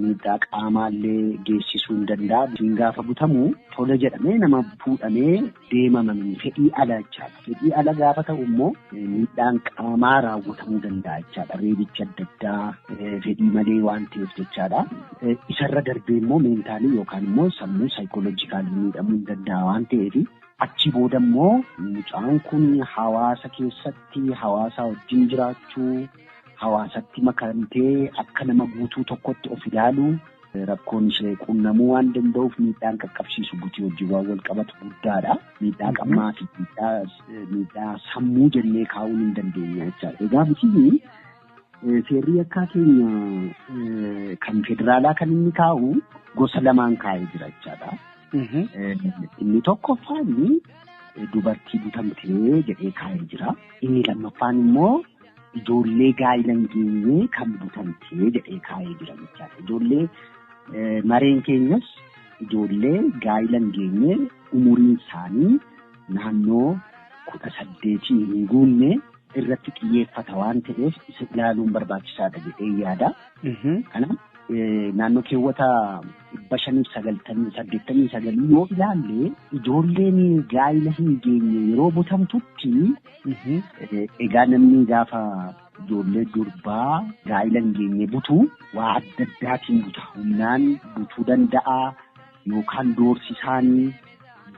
miidhaa qaamaallee geessisuu hin danda'a. Butiin gaafa butamu tola jedhamee nama fuudhamee deemamanii fedhii ala jechaadha. Fedhii ala gaafa ta'u immoo miidhaan qaamaa raawwatamuu danda'a jechaadha. Reebichi adda addaa fedhii malee waan ta'eef jechaadha. Isarra darbee immoo meentaalii yookaan immoo sammuu saayikooloojikaalii miidhamuu hin danda'a waan ta'eef achi booda immoo mucaan kun hawaasa keessatti hawaasa wajjin jiraachuu hawaasatti makamtee akka nama guutuu tokkotti of ilaaluu rakkoon ishee qunnamuu waan danda'uuf miidhaan qaqqabsiisu butii wajjin waan wal qabatu guddaadha. Miidhaa qaamaa fi miidhaa sammuu jennee kaa'uu hin dandeenya jechaadha. Egaa butiin seerri yakkaa keenya kan federaalaa kan inni kaa'u gosa lamaan kaa'ee jira jechaadha. Inni tokkoffaan dubartii butamtee jedhee kaa'ee jira. Inni lammaffaan immoo ijoollee gaa'ila hin geenye kan butamtee jedhee kaa'ee jira jechaadha. Ijoollee mareen keenyas ijoollee gaa'ila hin geenye umuriin isaanii naannoo 18 hin guunne irratti xiyyeeffata waan ta'eef isa ilaaluun barbaachisaadha jedhee yaada. Kanaaf naannoo keewwata 589 yoo ilaalle ijoolleen gaa'ila hin geenye yeroo butamtutti egaa namni gaafa ijoollee durbaa gaa'ila hin geenye butu waa adda addaatiin buta. Humnaan butuu danda'a yookaan doorsisaanii,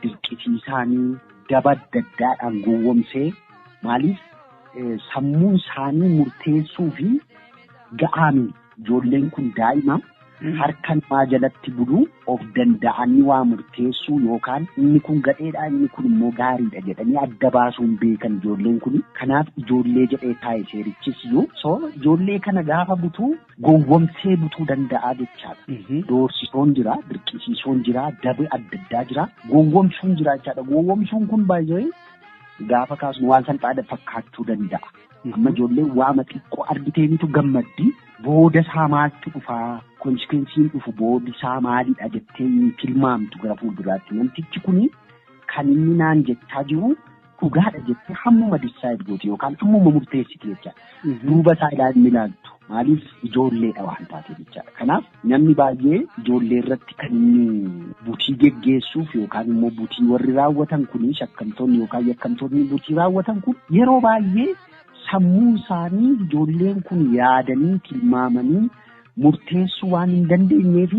dirqisiisaanii, daba adda addaadhaan gowwomsee maaliif sammuu isaanii murteessuu fi ga'aami. Ijoolleen kun daa'ima harka namaa jalatti buluu of danda'anii waa murteessuu yookaan inni kun gadheedha inni kun immoo gaariidha jedhanii adda baasuun beekan ijoolleen kun. Kanaaf ijoollee jedhee taa'e seerichis iyyuu. So ijoollee kana gaafa butuu gowwomsee butuu danda'a jechaadha. Doorsisoon jira, dirqisiisoon jira, dabi adda addaa jira, gowwomsuun jira jechaadha. Gowwomsuun kun baay'ee gaafa kaasnu waan salphaadha fakkaachuu danda'a. Amma ijoolleen waama xiqqoo argiteenitu gammaddi. Booda isaa maaltu dhufaa? Konsekwensiin dhufu boodi isaa maalidha jettee hin tilmaamtu gara fuulduraatti. Namtichi kuni kan inni naan jechaa jiru dhugaadha jettee hammuma decide goote yookaan hammuma murteessite jechaadha. Duuba isaa ilaalni ilaaltu. Maaliif ijoolleedha waan taate jechaadha. Kanaaf namni baay'ee ijoollee irratti kan inni butii geggeessuuf yookaan immoo butii warri raawwatan kuni shakkamtoonni yookaan yakkamtoonni butii raawwatan kun yeroo baay'ee sammuu isaanii ijoolleen kun yaadanii tilmaamanii murteessuu waan hin dandeenyeef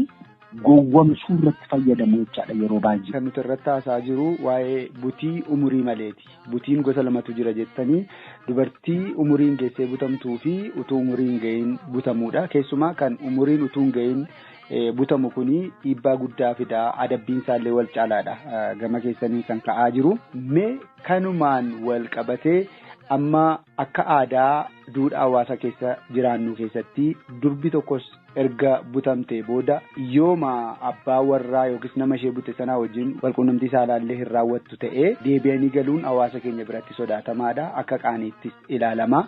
gowwomsuu irratti fayyadamu jechaadha yeroo baay'ee. Kan nuti irratti haasaa jiru waa'ee butii umurii maleeti. Butiin gosa lamatu jira jettanii dubartii umuriin geessee butamtuu fi utuu umuriin ga'iin butamuudha. Keessumaa kan umuriin utuu hin ga'iin butamu kuni dhiibbaa guddaa fidaa adabbiin isaallee wal caalaadha. Gama keessanii kan ka'aa jiru. Mee kanumaan wal qabatee Amma akka aadaa duudhaa hawaasa keessa jiraannu keessatti durbi tokkos erga butamtee booda yooma abbaa warraa yookiis nama ishee bute sanaa wajjin walquunnamtii saalaallee hin raawwattu ta'ee deebi'anii galuun hawaasa keenya biratti sodaatamaadha. Akka qaaniittis ilaalama.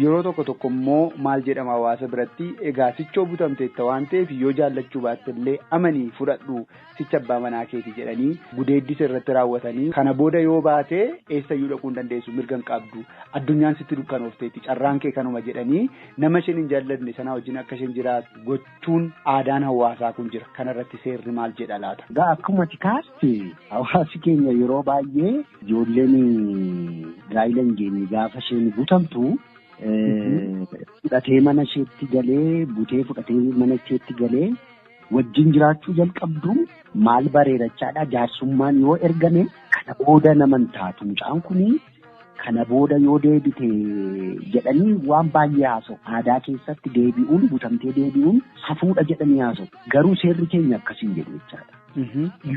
Yeroo tokko tokko immoo maal jedhama hawaasa biratti egaa sichoo butamteetta waan ta'eef yoo jaallachuu baattellee amanii fudhadhu sicha abbaa manaa keeti jedhanii gudeeddisa irratti raawwatanii kana booda yoo baate eessayyuu dhaquu hin dandeessu mirga hin qabdu addunyaan sitti dukkanoofteetti carraan kee kanuma jedhanii nama isheen hin jaallanne sanaa wajjin akka isheen jiraattu gochuun aadaan hawaasaa kun jira. Kanarratti seerri maal jedha laata? Egaa akkuma ati kaaste hawaasi keenya yeroo baay'ee ijoolleen gaa'ila hin geenye gaafa isheen butamtu fudhatee mana isheetti galee butee fudhatee mana isheetti galee wajjin jiraachuu jalqabdu maal bareerachaadha jaarsummaan yoo ergame kana booda naman taatu mucaan kuni kana booda yoo deebite jedhanii waan baay'ee haasa'u. Aadaa keessatti deebi'uun butamtee deebi'uun safuudha jedhanii haasa'u. Garuu seerri keenya akkasiin jedhu jechaadha.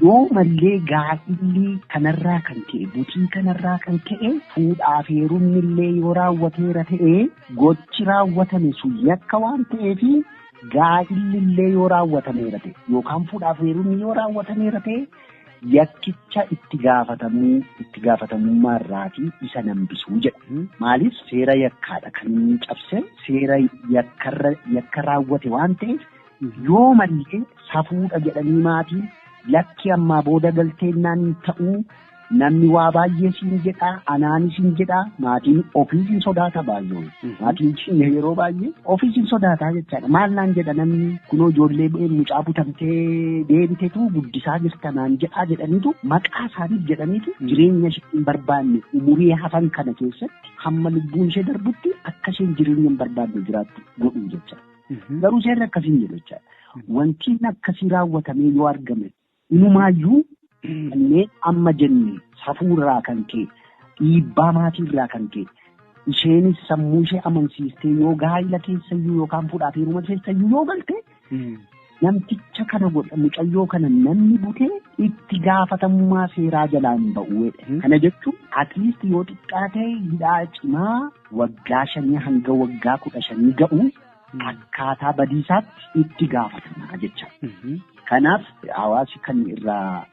Yoo mallee gaa'illi kanarraa kan ka'e butii kanarraa kan ka'e fuudhaaf heerumnillee yoo raawwateera ta'e gochi raawwatame sun yakka waan ta'eefi gaa'illillee yoo raawwatameera ta'e yookaan fuudhaaf heerumni yoo raawwatameera ta'e yakkicha itti gaafatamummaa irraatii isa nambisuu jedha. Maaliif seera yakkaadha kan inni cabse seera yakka raawwate waan ta'eef yoo mallee safuudha jedhanii maatiin lakki ammaa booda galteennaan ta'uu namni waa baay'ee siin jedhaa anaanis hin jedhaa maatiin ofiis hin sodaata baay'ee maatiin keenya yeroo baay'ee ofiis hin sodaataa jechaadha. Maal naan jedha namni kunoo ijoollee mucaa butamtee deebitetu guddisaa jirta naan jedhaa jedhaniitu maqaa isaaniif jedhaniitu jireenya ishee hin barbaanne umurii hafan kana keessatti hamma lubbuun ishee darbutti akka isheen jireenya hin barbaanne jiraattu godhu jechaadha. Garuu seerri akkasiin jedhu jechaadha. Wanti akkasii raawwatamee yoo argame inumaayyuu kanneen amma jenne safuurraa kan ka'e dhiibbaa maatiirraa kan ka'e isheenis sammuu ishee amansiistee yoo gaa'ila keessayyuu yookaan fuudhaaf heeruma keessayyuu yoo galte namticha kana godha mucayyoo kana namni butee itti gaafatamummaa seeraa jalaa hin ba'uudha. Kana jechuun atleast yoo xiqqaate hidhaa cimaa waggaa 5 hanga waggaa 15 ga'u akkaataa badiisaatti itti gaafatamaa jecha. Kanaaf hawaasi kan irraa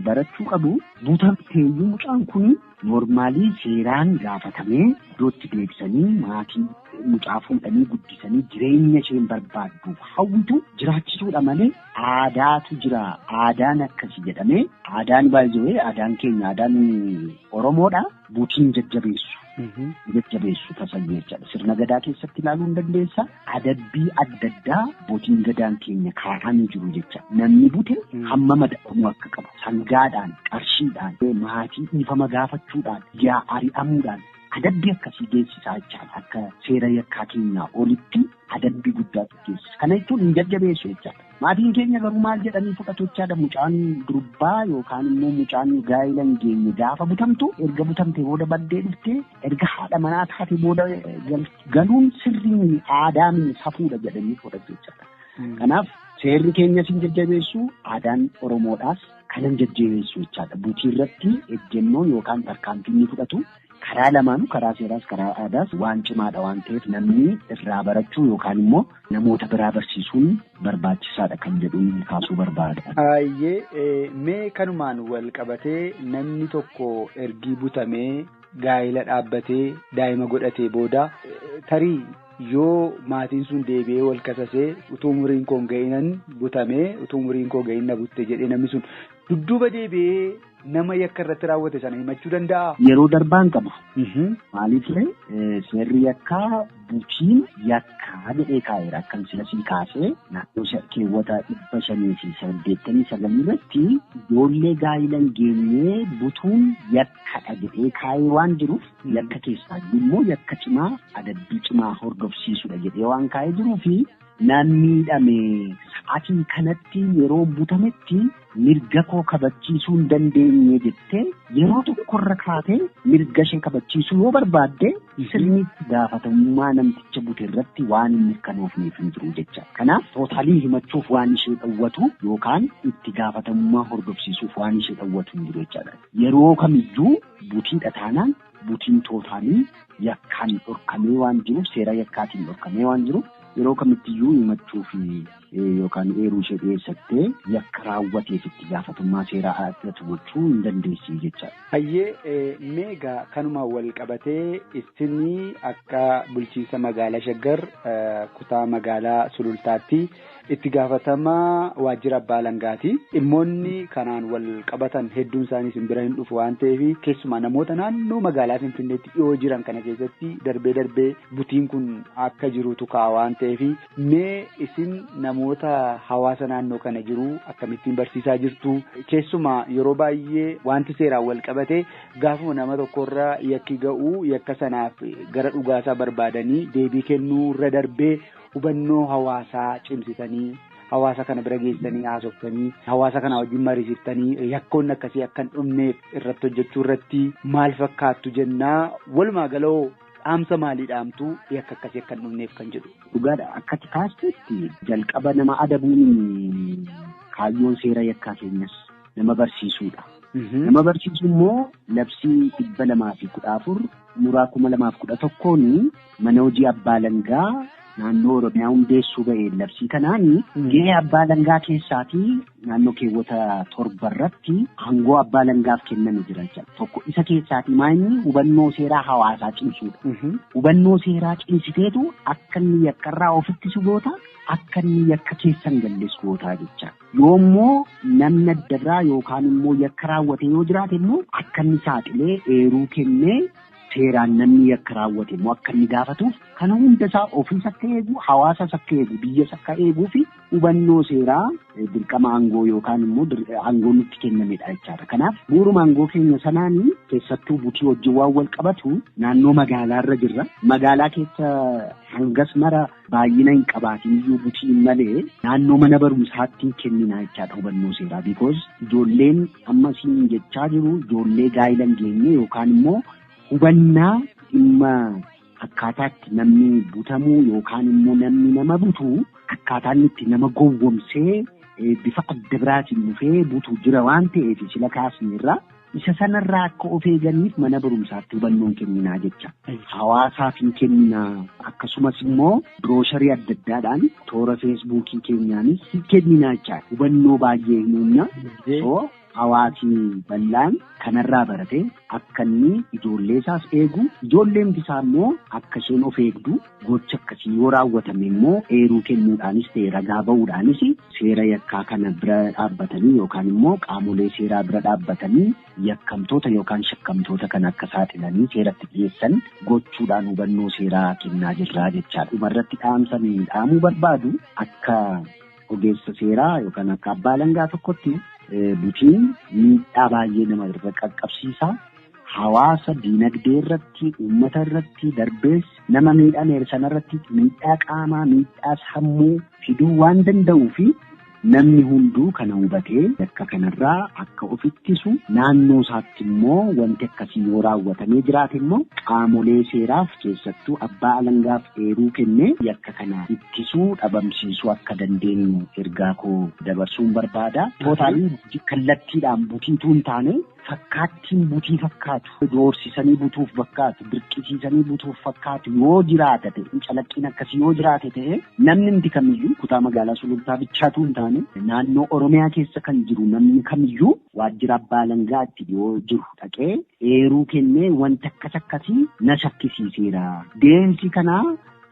barachuu qabu butamteeyyuu mucaan kun noormaalii seeraan gaafatamee iddootti deebisanii maatii mucaa fuudhanii guddisanii jireenya isheen barbaadduuf hawwitu jiraachisuudha malee aadaatu jira. Aadaan akkasi jedhamee aadaan baay'ee aadaan keenya aadaan Oromoodha butiin jajjabeessu. Jajjabeessu tasayyuu jechaadha. Sirna gadaa keessatti ilaaluu hin dandeessa. Adabbii adda addaa abbootiin gadaan keenya kaa'anii jiru jecha. Namni bute hamma madaqamuu akka qabu. Sangaadhaan, qarshiidhaan, maatii dhiifama gaafachuudhaan, yaa ari'amuudhaan adabbii akkasii geessisaa jechaadha. Akka seera yakkaa keenyaa olitti adabbii guddaatu geessisa. Kana jechuun hin jajjabeessu jechaadha. Maatiin keenya garuu maal jedhanii fudhatu jechaadha. Mucaan durbaa yookaan immoo mucaan gaa'ila hin geenye gaafa butamtu erga butamte booda baddee dhuftee erga haadha manaa taate booda galuun sirriin aadaan safuudha jedhanii fudhatu jechaadha. Kanaaf seerri keenyas hin jajjabeessu aadaan Oromoodhaas kanan jajjabeessu jechaadha. Butii irratti ejjennoon yookaan tarkaanfiin ni fudhatu. Karaa lamaanuu karaa seeraas karaa aadaas waan cimaadha waan ta'eef namni irraa barachuu yookaan immoo namoota biraa barsiisuun barbaachisaadha kan jedhuun kaasuu barbaada. Baay'ee mee kanumaan wal qabatee namni tokko ergii butamee gaa'ila dhaabbatee daa'ima godhatee booda tarii yoo maatiin sun deebi'ee wal kasasee utuu umuriin koo hin ga'inan butamee utuu umuriin koo ga'in na butte jedhee namni sun dudduuba deebi'ee nama yakka irratti raawwate sana himachuu danda'a. Yeroo darbaan qabu. Maaliif seerri yakkaa butiin yakkaa jedhee kaa'eera. Akkam sila sii kaasee naannoo keewwata 589 irratti ijoollee gaa'ila hin geenye butuun yakkadha jedhee kaa'ee waan jiruuf yakka keessaa immoo yakka cimaa adabbii cimaa hordofsiisudha jedhee waan kaa'ee jiruu fi namni miidhame sa'aatii kanatti yeroo butametti mirga koo kabachiisuu hin dandeenye jettee yeroo tokkorra kaatee mirga ishee kabachiisuu yoo barbaadde sirni gaafatamummaa namticha bute irratti waan hin mirkanoofneef hin jiru jecha. Kanaaf tootaalii himachuuf waan ishee dhowwatu yookaan itti gaafatamummaa hordofsiisuuf waan ishee dhowwatu hin jiru jechaadha. Yeroo kamiyyuu butiidha taanaan Butiin totally yakkaan dhorkamee waan jiruuf seera yakkaatiin dhorkamee waan jiruuf yeroo kamittiyyuu himachuu fi yookaan eeruu ishee dhiyeessattee yakka raawwateef itti gaafatamummaa seeraa argatu gochuu hin dandeessi jechaadha. Hayyee meegaa kanuma wal qabatee isinii akka bulchiinsa magaalaa Shaggar kutaa magaalaa Sulultaatti itti gaafatamaa waajjira abbaa alangaati. Dhimmoonni kanaan wal qabatan hedduun isaanii isin bira hin dhufu waan ta'eef keessumaa namoota naannoo magaalaa Finfinneetti dhiyoo jiran kana keessatti darbee darbee butiin kun akka jirutu ka'a waan ta'eef mee isin namoota hawaasa naannoo kana jiru akkamittiin barsiisaa jirtu? Keessumaa yeroo baay'ee wanti seeraan wal qabate gaafuma nama tokkorraa yakki ga'uu yakka sanaaf gara dhugaasaa barbaadanii deebii kennuu irra darbee hubannoo hawaasaa cimsitanii hawaasa kana bira geessanii haasoftanii hawaasa kana wajjin mariisiftanii yakkoonni akkasii akka hin dhumneef irratti hojjechuu irratti maal fakkaattu jennaa walumaa galoo dhaamsa maalii dhaamtu yakka akkasii akka hin dhumneef kan jedhu. Dhugaadha akkati kaastetti jalqaba nama adabuun kaayyoon seera yakkaa keenyas nama barsiisuudha. Nama barsiisu immoo labsii 214 muraa 2011 mana hojii abbaa alangaa naannoo Oromiyaa hundeessuu ba'e labsii kanaan gahee abbaa alangaa keessaatii naannoo keewwata 7 irratti aangoo abbaa alangaaf kenname jira jechuudha. Tokko isa keessaatii maayini hubannoo seeraa hawaasaa cimsuudha. Hubannoo seeraa cimsiteetu akka inni yakkarraa ofitti si goota akka inni yakka keessan galles gootaa jecha. Yoommoo namni adda biraa yookaan immoo yakka raawwate yoo jiraate immoo akka inni saaxilee eeruu kennee seeraan namni yakka raawwate immoo akka inni gaafatuuf kana hunda isaa ofiis akka eegu, hawaasas akka eegu, biyyas akka eeguu fi hubannoo seeraa dirqama aangoo yookaan immoo aangoo nutti kennamedha jechaadha. Kanaaf bu'uuruma aangoo keenya sanaan keessattuu butii wajjin waan wal qabatu naannoo magaalaarra jirra. Magaalaa keessa hangas mara baay'ina hin qabaatin iyyuu butiin malee naannoo mana barumsaatti kennina jechaadha hubannoo seeraa. Because ijoolleen amma siin jechaa jiru ijoollee gaa'ila hin geenye yookaan immoo hubannaa dhimma akkaataatti namni butamuu yookaan immoo namni nama butu akkaataan itti nama gowwomsee bifa adda biraatiin dhufee butu jira waan ta'eef sila kaasneerra isa sanarraa akka of eeganiif mana barumsaatti hubannoon kenninaa jecha. Hawaasaaf hin kenninaa akkasumas immoo biroosharii adda addaadhaan toora feesbuukii keenyaanis hin kenninaa jecha. Hubannoo baay'ee hin uumna. Hawaasni bal'aan kanarraa barate akka inni ijoollee isaas eegu ijoolleen isaa immoo akka isheen of eegdu gocha akkasii yoo raawwatame immoo eeruu kennuudhaanis ta'e ragaa ba'uudhaanis seera yakkaa kana bira dhaabbatanii yookaan immoo qaamolee seeraa bira dhaabbatanii yakkamtoota yookaan shakkamtoota kana akka saaxilanii seeratti dhiyeessan gochuudhaan hubannoo seeraa kennaa jirraa jechaadha. Dhumarratti dhaamsanii dhaamuu barbaadu akka ogeessa seeraa yookaan akka abbaa alangaa tokkotti butiin miidhaa baay'ee nama irra qaqqabsiisa. Hawaasa diinagdee irratti, uummata irratti, darbees nama miidhame sanarratti miidhaa qaamaa, miidhaa sammuu fiduu waan danda'uu fi namni hunduu kana hubatee yakka kanarraa akka of ittisu naannoo isaatti immoo wanti akkasii yoo raawwatamee jiraate immoo qaamolee seeraaf keessattuu abbaa alangaaf eeruu kennee yakka kana ittisuu dhabamsiisuu akka dandeenyu ergaa koo dabarsuun barbaada. Tootaalii kallattiidhaan butiituu hin taane fakkaattiin butii fakkaatu, doorsisanii butuuf fakkaatu, dirqisiisanii butuuf fakkaatu yoo jiraate ta'e, calaqqiin akkasii yoo jiraate ta'e namni hundi kamiyyuu kutaa magaalaa Sulultaa bichaatu hin taane naannoo Oromiyaa keessa kan jiru namni kamiyyuu waajjira abbaa alangaa itti dhiyoo jiru dhaqee eeruu kennee wanta akkas akkasii na shakkisiiseera. Deemsi kanaa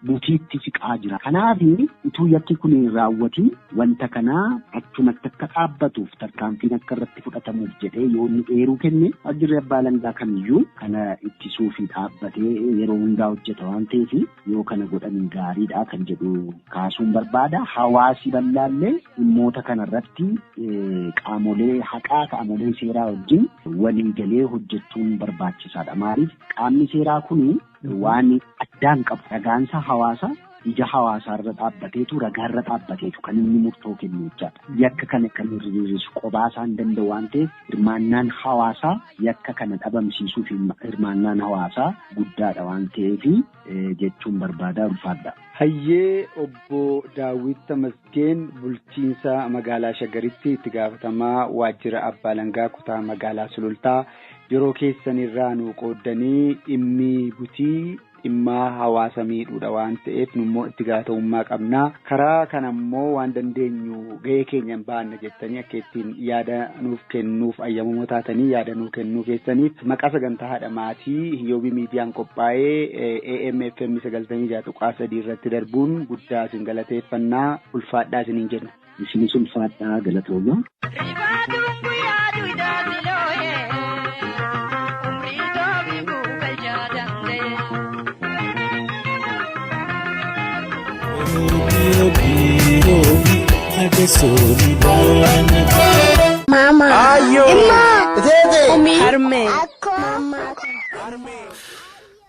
butiitti siqaa jira. Kanaaf utuu yakki kun hin raawwatin wanta kanaa achumatti akka dhaabbatuuf tarkaanfiin akka irratti fudhatamuuf jedhee yoo inni eeruu kenne waajjirri abbaa alangaa kamiyyuu kana ittisuu fi dhaabbatee yeroo hundaa hojjeta waan ta'eef yoo kana godhan gaariidha kan jedhu kaasuun barbaada. Hawaasi bal'aallee dhimmoota kanarratti qaamolee haqaa qaamolee seeraa wajjin walii galee hojjechuun barbaachisaadha. Maaliif qaamni seeraa kun waan addaan qabu ragaansa hawaasa ija hawaasaarra dhaabbateetu ragaarra dhaabbateetu kan inni murtoo kennu jechaadha. Yakka kana kan hir'isu kophaa isaa hin danda'u waan ta'eef hirmaannaan hawaasaa yakka kana dhabamsiisuuf hirmaannaan hawaasaa guddaadha waan ta'eef jechuun barbaada ulfaadha. Hayyee obbo Daawit Tamasgeen bulchiinsa magaalaa Shaggaritti itti gaafatamaa waajjira abbaa alangaa kutaa magaalaa Sulultaa Yeroo keessan irraa nu qooddanii dhimmi butii dhimma hawaasa miidhuudha waan ta'eef nummoo itti gaafatamummaa qabna. Karaa kana immoo waan dandeenyu gahee keenya hin baanna jettanii akka ittiin yaada nuuf kennuuf ayyamamoo taatanii yaada nuuf kennuu keessaniif maqaa sagantaa haadha maatii Hiyoobii miidiyaan qophaa'ee AMFM 96.3 irratti darbuun guddaa isin galateeffannaa, ulfaadhaa isiniin jenna. Isinis ulfaadhaa, galatooma. Mama. Ayyoo. Imma. Teete. Harmee.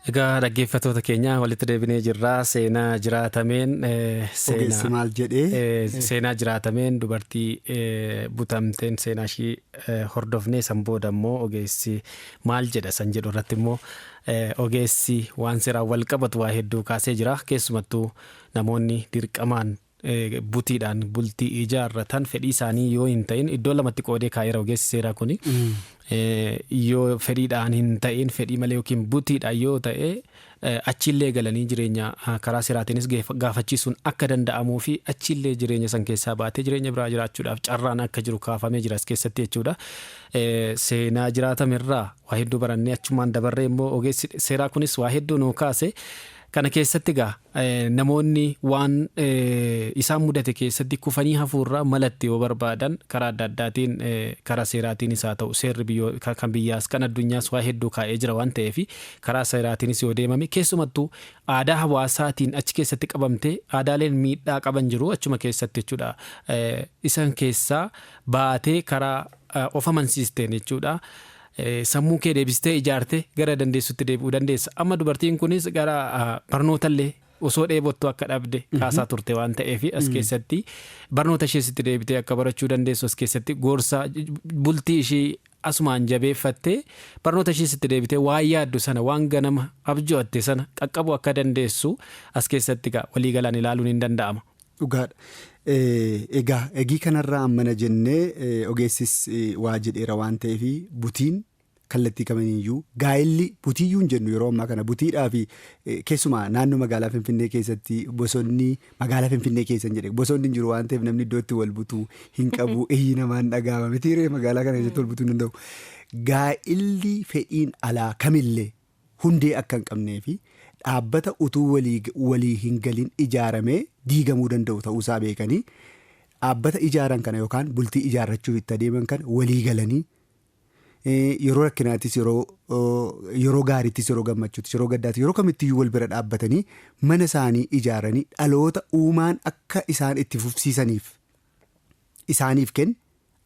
Egaa dhaggeeffattoota keenya, walitti deebinee jirra. Seenaa jiraatameen Ogeessi maal jedhee? Seenaa jiraatameen dubartii butamteen seenaa ishii hordofnee, san booda immoo ogeessi maal jedha san jedhu irratti immoo ogeessi waan seeraan wal qabatu waa hedduu kaasee jira. Keessumattuu namoonni dirqamaan butiidhaan bultii ijaarratan fedhii isaanii yoo hin ta'in, iddoo lamatti qoodee kaa'eera ogeessi seeraa kuni. Yoo fedhiidhaan hin ta'in, fedhii malee yookiin butiidhaan yoo ta'e, achiillee galanii jireenya karaa seeraatiinis gaafachiisuun akka danda'amuu fi achiillee jireenya san keessaa baatee jireenya biraa jiraachuudhaaf carraan akka jiru kaafamee jira as keessatti jechuudha. Seenaa jiraatamerraa waa hedduu barannee, achumaan dabarree immoo ogeessi seeraa kunis waa hedduu nuu kaase. Kana keessatti egaa namoonni waan isaan mudate keessatti kufanii hafuurraa malatti yoo barbaadan, karaa adda addaatiin, karaa seeraatiinis haa ta'u, seerri kan biyyaas kan addunyaas waa hedduu kaa'ee jira waan ta'eef, karaa seeraatiinis yoo deemame, keessumattuu aadaa hawaasaatiin achi keessatti qabamtee aadaaleen miidhaa qaban jiru achuma keessatti jechuudha. Isan keessaa baatee karaa of amansiisteen jechuudha. Sammuu kee deebistee ijaarte gara dandeessutti deebi'uu dandeessa. Amma dubartiin kunis gara barnootallee osoo dheebottu akka dhabde kaasaa turte waan ta'eef, as keessatti barnoota isheesitti deebitee akka barachuu dandeessu as keessatti gorsa bultii ishii asumaan jabeeffattee, barnoota isheesitti deebitee waan yaaddu sana, waan ganama abjo'atte sana qaqqabuu akka dandeessu as keessatti waliigalaan ilaaluun hin danda'ama. Dhugaadha. Egaa egii kanarraa ammana jennee, ogeessis waa jedheera waan ta'eef, butiin kallattii kamiiniyyuu, gaa'elli butiiyyuu hin jennu yeroo ammaa kana butiidhaa fi keessumaa naannoo magaalaa Finfinnee keessatti, bosonni magaalaa Finfinnee keessa hin jedhe, bosonni hin jiru waan ta'eef namni iddoo itti wal butuu hin qabu, iyyi namaan dhaga'ama mitiiree, magaalaa kana keessatti wal butuu hin danda'u. Gaa'elli fedhiin alaa kamillee hundee akka hin qabnee fi dhaabbata utuu walii hin galin ijaaramee diigamuu danda'u ta'uusaa beekanii, dhaabbata ijaaran kana yookaan bultii ijaarrachuuf itti adeeman kana walii galanii, yeroo rakkinaattis, yeroo gaariittis, yeroo gammachuuttis, yeroo gaddaattis, yeroo kamittiyyuu wal bira dhaabbatanii mana isaanii ijaaranii dhaloota uumaan akka isaan itti fufsiisaniif isaaniif kenne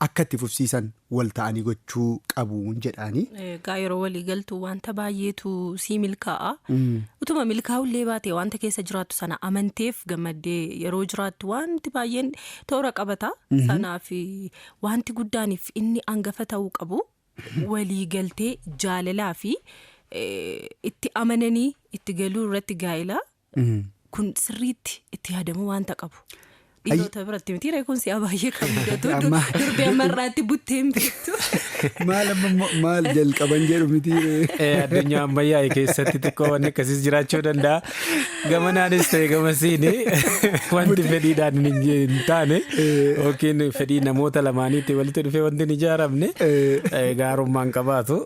akka itti fufsiisan wal ta'anii gochuu qabu jedhaanii. Egaa yeroo walii galtu wanta baay'eetu sii milkaa'a. Utuma milkaa'ullee baate, wanta keessa jiraattu sana amanteef gammaddee yeroo jiraattu wanti baay'een toora qabata. Sanaaf wanti guddaaniif inni hangafa ta'uu qabu walii galtee jaalalaa fi itti amananii itti galuu irratti gaa'ela kun sirriitti itti yaadamuu wanta qabu. Dhiirota biratti miti kun si'a baay'ee kan mudatu. Durbi ammarraatti buttee hin beektu. Maal amma maal jalqaban jedhu miti. Addunyaa ammayyaa'e keessatti xiqqoo wanni akkasiis jiraachuu danda'a. Gamanaanis ta'e gamasiin wanti fedhiidhaan hin taane yookiin fedhii namoota lamaaniitti walitti dhufee wanti hin ijaaramne gaarummaan qabaatu.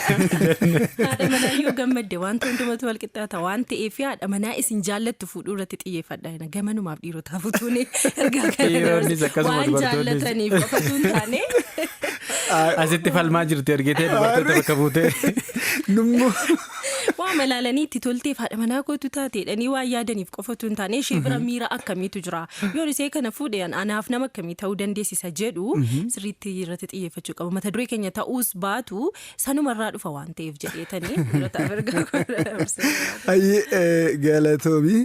Haadha manaa yoo gammadde wanta hundumatu wal qixxaata waan ta'eef, haadha manaa isin jaallattu fuudhuu irratti xiyyeeffadha. Gamanumaaf dhiirotaaf utuun ergaa kana Dhiironnis akkasuma, waan dubartoonnis. jaallataniif qofatu hin taane. Asitti falmaa jirti argitee, dubartoota bakka buutee. Nummoo. Waa malaalanii itti tolteef haadha manaa kootu taateedhanii waan yaadaniif qofatu hin taane, ishee bira miira akkamiitu jira, yoon ishee kana fuudhe anaaf nama akkamii ta'uu dandeessisa jedhu sirriitti irratti xiyyeeffachuu qabu. Mata duree keenya ta'uus baatu sanumarraa dhufa waan ta'eef jedheetanii dhiirotaaf ergaa godha. Ayyee, galatoomi.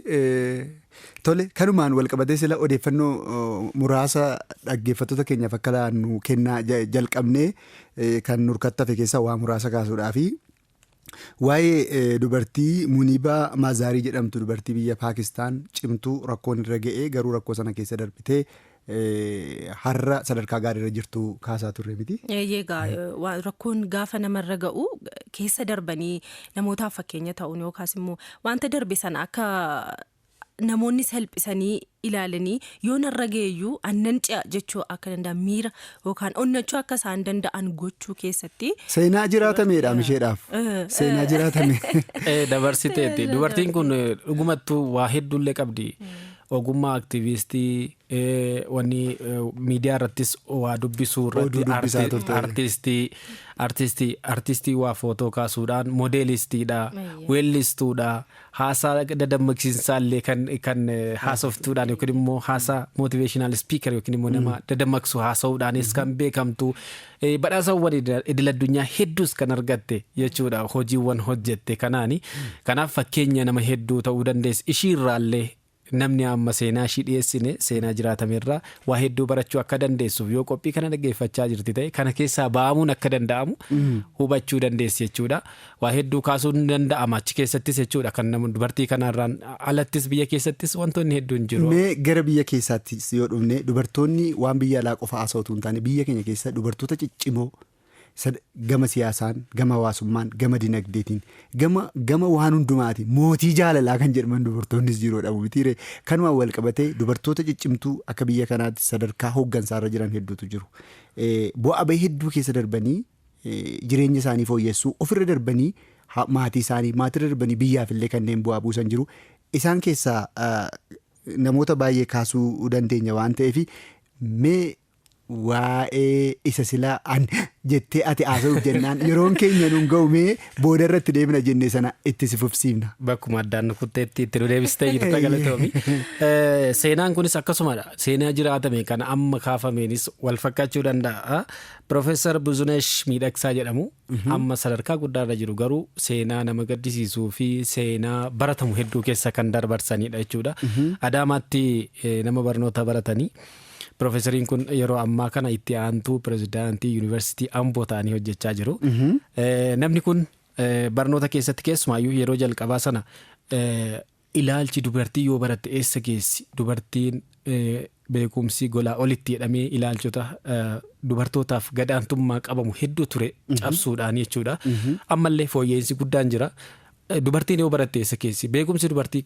Tole, kanumaan wal qabatee sila odeeffannoo muraasa dhaggeeffattoota keenyaaf akka laannu kennaa jalqabnee kan nurkattafe keessaa waa muraasa kaasuudhaafi. Waa'ee dubartii Muniibaa Maazaarii jedhamtu, dubartii biyya Paakistaan cimtuu rakkoon irra ga'ee garuu rakkoo sana keessa darbitee Har'a sadarkaa gaariirra jirtu kaasaa turre miti. Egaa rakkoon gaafa namarra ga'u keessa darbanii namootaaf fakkeenya ta'uun yookaas immoo wanta darbe sana akka namoonni salphisanii ilaalanii yoo narra ga'eeyyuu annan ce'a jechuu akka danda'an, miira yookaan onnachuu akka isaan danda'an gochuu keessatti. Seenaa jiraatameedha isheedhaaf. Seenaa jiraatame. Dabarsiteetti. Dubartiin kun dhugumattuu waa hedduullee qabdi. Ogummaa aktiviistii, wanni miidiyaa irrattis waa dubbisuu irratti, artistii waa footoo kaasuudhaan, moodeelistiidha, weellistuudha, haasaa dadammaqsiisaa illee kan haasoftuudhaan yookiin immoo haasaa motivational speaker yookiin immoo nama dadammaqsu haasa'uudhaanis kan beekamtu, badhaasawwan idil addunyaa hedduus kan argatte jechuudha hojiiwwan hojjette kanaani. Kanaaf fakkeenya nama hedduu ta'uu dandeessi. Ishiirraallee namni amma seenaa ishii dhiyeessine, seenaa jiraatamerraa waa hedduu barachuu akka dandeessuuf, yoo qophii kana dhaggeeffachaa jirti ta'e, kana keessaa ba'amuun akka danda'amu hubachuu dandeessi jechuudha. Waa hedduu kaasuun ni danda'ama achi keessattis jechuudha. Kan nama dubartii kanarraan alattis biyya keessattis wantoonni hedduun jiru. Mee gara biyya keessaatti yoo dhufne, dubartoonni waan biyya alaa qofa haasa'utu hin taane, biyya keenya keessa dubartoota ciccimoo gama siyaasaan, gama hawaasummaan, gama dinagdeetiin, gama waan hundumaatiin mootii jaalalaa kan jedhaman dubartoonnis jiru dhabu mitiire. Kanumaan wal qabatee dubartoota ciccimtuu akka biyya kanaatti sadarkaa hooggansaarra jiran hedduutu jiru. Bu'aa bahii hedduu keessa darbanii jireenya isaanii fooyyessuu ofirra darbanii, maatii isaanii, maatirra darbanii biyyaaf illee kanneen bu'aa buusan jiru. Isaan keessaa namoota baay'ee kaasuu dandeenya waan ta'eef, mee waa'ee isa silaa an jettee ati haasa'uuf jennaan yeroon keenya nuun ga'u, mee booda irratti deemna jennee sana itti si fufsiifna. Bakkuma addaan kutteetti itti nu deebistee jirta, galatoomi. Seenaan kunis akkasumadha. Seenaa jiraatame kana amma kaafameenis wal fakkaachuu danda'a. Piroofeesar Buzunesh Miidhagsaa jedhamu. Amma sadarkaa guddaarra jiru, garuu seenaa nama gaddisiisuu fi seenaa baratamu hedduu keessa kan darbarsanidha jechuudha. Adaamaatti nama barnoota baratanii. Piroofeesariin kun yeroo ammaa kana itti aantuu pirezidaantii Yuunivarsiitii Amboo ta'anii hojjechaa jiru. Namni kun barnoota keessatti, keessumaayyuu yeroo jalqabaa sana, ilaalchi dubartii yoo baratte eessa geessi, dubartiin beekumsi golaa olitti jedhamee ilaalchota dubartootaaf gadaantummaa qabamu hedduu ture cabsuudhaan jechuudha. Ammallee fooyya'insi guddaan jira. Dubartiin yoo baratte eessa keessi, beekumsi dubartii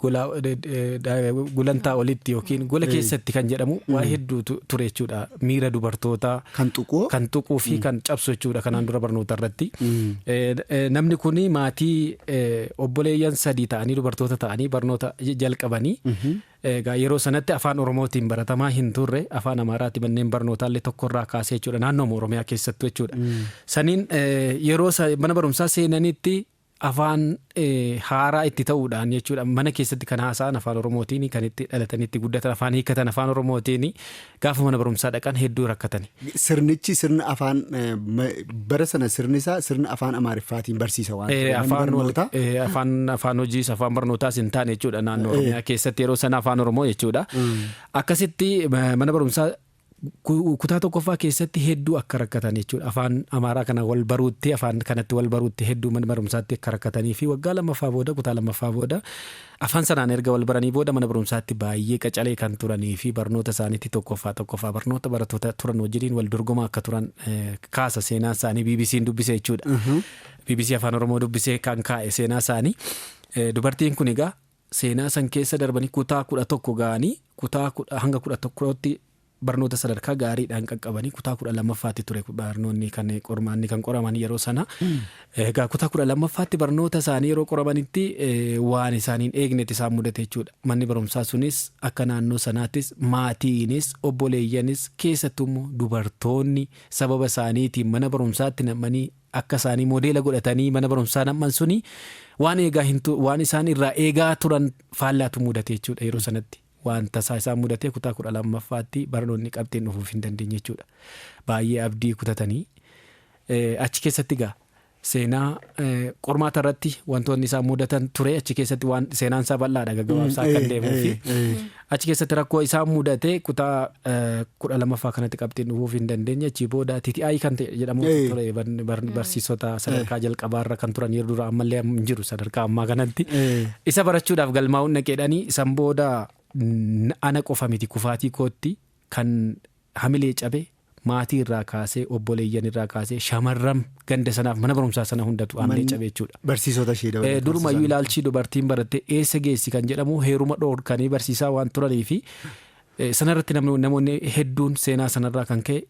gulantaa olitti yookiin gola keessatti kan jedhamu waa hedduu ture jechuudha. Miira dubartootaa Kan tuquu. kan tuquu fi kan cabsu jechuudha kanaan dura barnoota irratti. Namni kun maatii obboleeyyan sadii ta'anii, dubartoota ta'anii barnoota jalqabanii. Egaa yeroo sanatti afaan Oromootiin baratamaa hin turre, afaan Amaaraatti manneen barnootaallee tokkorraa kaasee jechuudha, naannoo Oromiyaa keessattuu jechuudha. Saniin yeroo mana barumsaa seenanitti afaan haaraa itti ta'uudhaan jechuudha, mana keessatti kan haasa'an afaan Oromootiin, kan itti dhalatanii itti guddatan, afaan hiikkatan afaan Oromootiin, gaafa mana barumsaa dhaqan hedduu rakkatani. Sirnichi sirna afaan bara sana sirni isaa sirna afaan Amaariffaatiin barsiisa waan ta'eef. Afaan afaan hojiis afaan barnootaas hin taane jechuudha naannoo Oromiyaa keessatti yeroo sana afaan Oromoo jechuudha. Akkasitti mana barumsaa kutaa tokkoffaa keessatti hedduu akka rakkatan jechuudha. Afaan Amaaraa kana wal baruutti, afaan kanatti wal baruutti hedduu mana barumsaatti akka rakkatanii fi waggaa lammaffaa booda, kutaa lammaffaa booda, afaan sanaan erga wal baranii booda mana barumsaatti baay'ee qacalee kan turanii fi barnoota isaaniitti tokkoffaa tokkoffaa barnoota barattoota turan wajjiniin wal dorgomaa akka turan kaasa seenaa isaanii BBC'n dubbise jechuudha. BBC Afaan Oromoo dubbisee kan kaa'e seenaa isaanii. Dubartiin kun egaa seenaa san keessa darbanii kutaa 11 ga'anii, kutaa hanga 11tti barnoota sadarkaa gaariidhaan qaqqabanii, kutaa 12ffaatti ture barnoonni kan qormaanni kan qoraman yeroo sana. Egaa kutaa 12ffaatti barnoota isaanii yeroo qoramanitti waan isaaniin eegnetti isaan mudate jechuudha. Manni barumsaa sunis, akka naannoo sanaattis, maatiinis, obboleeyyanis, keessattuu immoo dubartoonni sababa isaaniitiin mana barumsaatti nam'anii, akka isaanii moodeela godhatanii mana barumsaa nam'an suni, waan eegaa hin waan isaan irraa eegaa turan faallaatu mudate jechuudha yeroo sanatti. Waan tasaa isaan mudatee kutaa 12ffaatti barnoonni qabxiin dhufuuf hin dandeenye jechuudha. Baay'ee abdii kutatanii achi keessatti gaa seenaa qormaata irratti wantoonni isaan mudatan ture achi keessatti, waan seenaan isaa bal'aadha, gaggabaabsaa kan deemuu fi achi keessatti rakkoo isaan mudate, kutaa 12ffaa kanatti qabxiin dhufuuf hin dandeenye. Achii booda TTI kan ta'e jedhamu ture, barsiisota sadarkaa jalqabaarra kan turan yeroo dura, ammallee hin jiru sadarkaa ammaa kanatti. Isa barachuudhaaf galmaa'uun dhaqeedhanii, isan booda ana qofa miti, kufaatii kootti Kan hamilee cabe maatii irraa kaasee, obboleeyyan irraa kaasee, shamarran ganda sanaaf mana barumsaa sana hundatu hamilee cabe jechuudha. Barsiisota ishee dabalatee. Durumayyuu ilaalchi dubartiin baratte eessa geessi kan jedhamu heeruma dhoorkanii barsiisaa waan turanii fi sanarratti namoonni hedduun seenaa sanarraa kan ka'e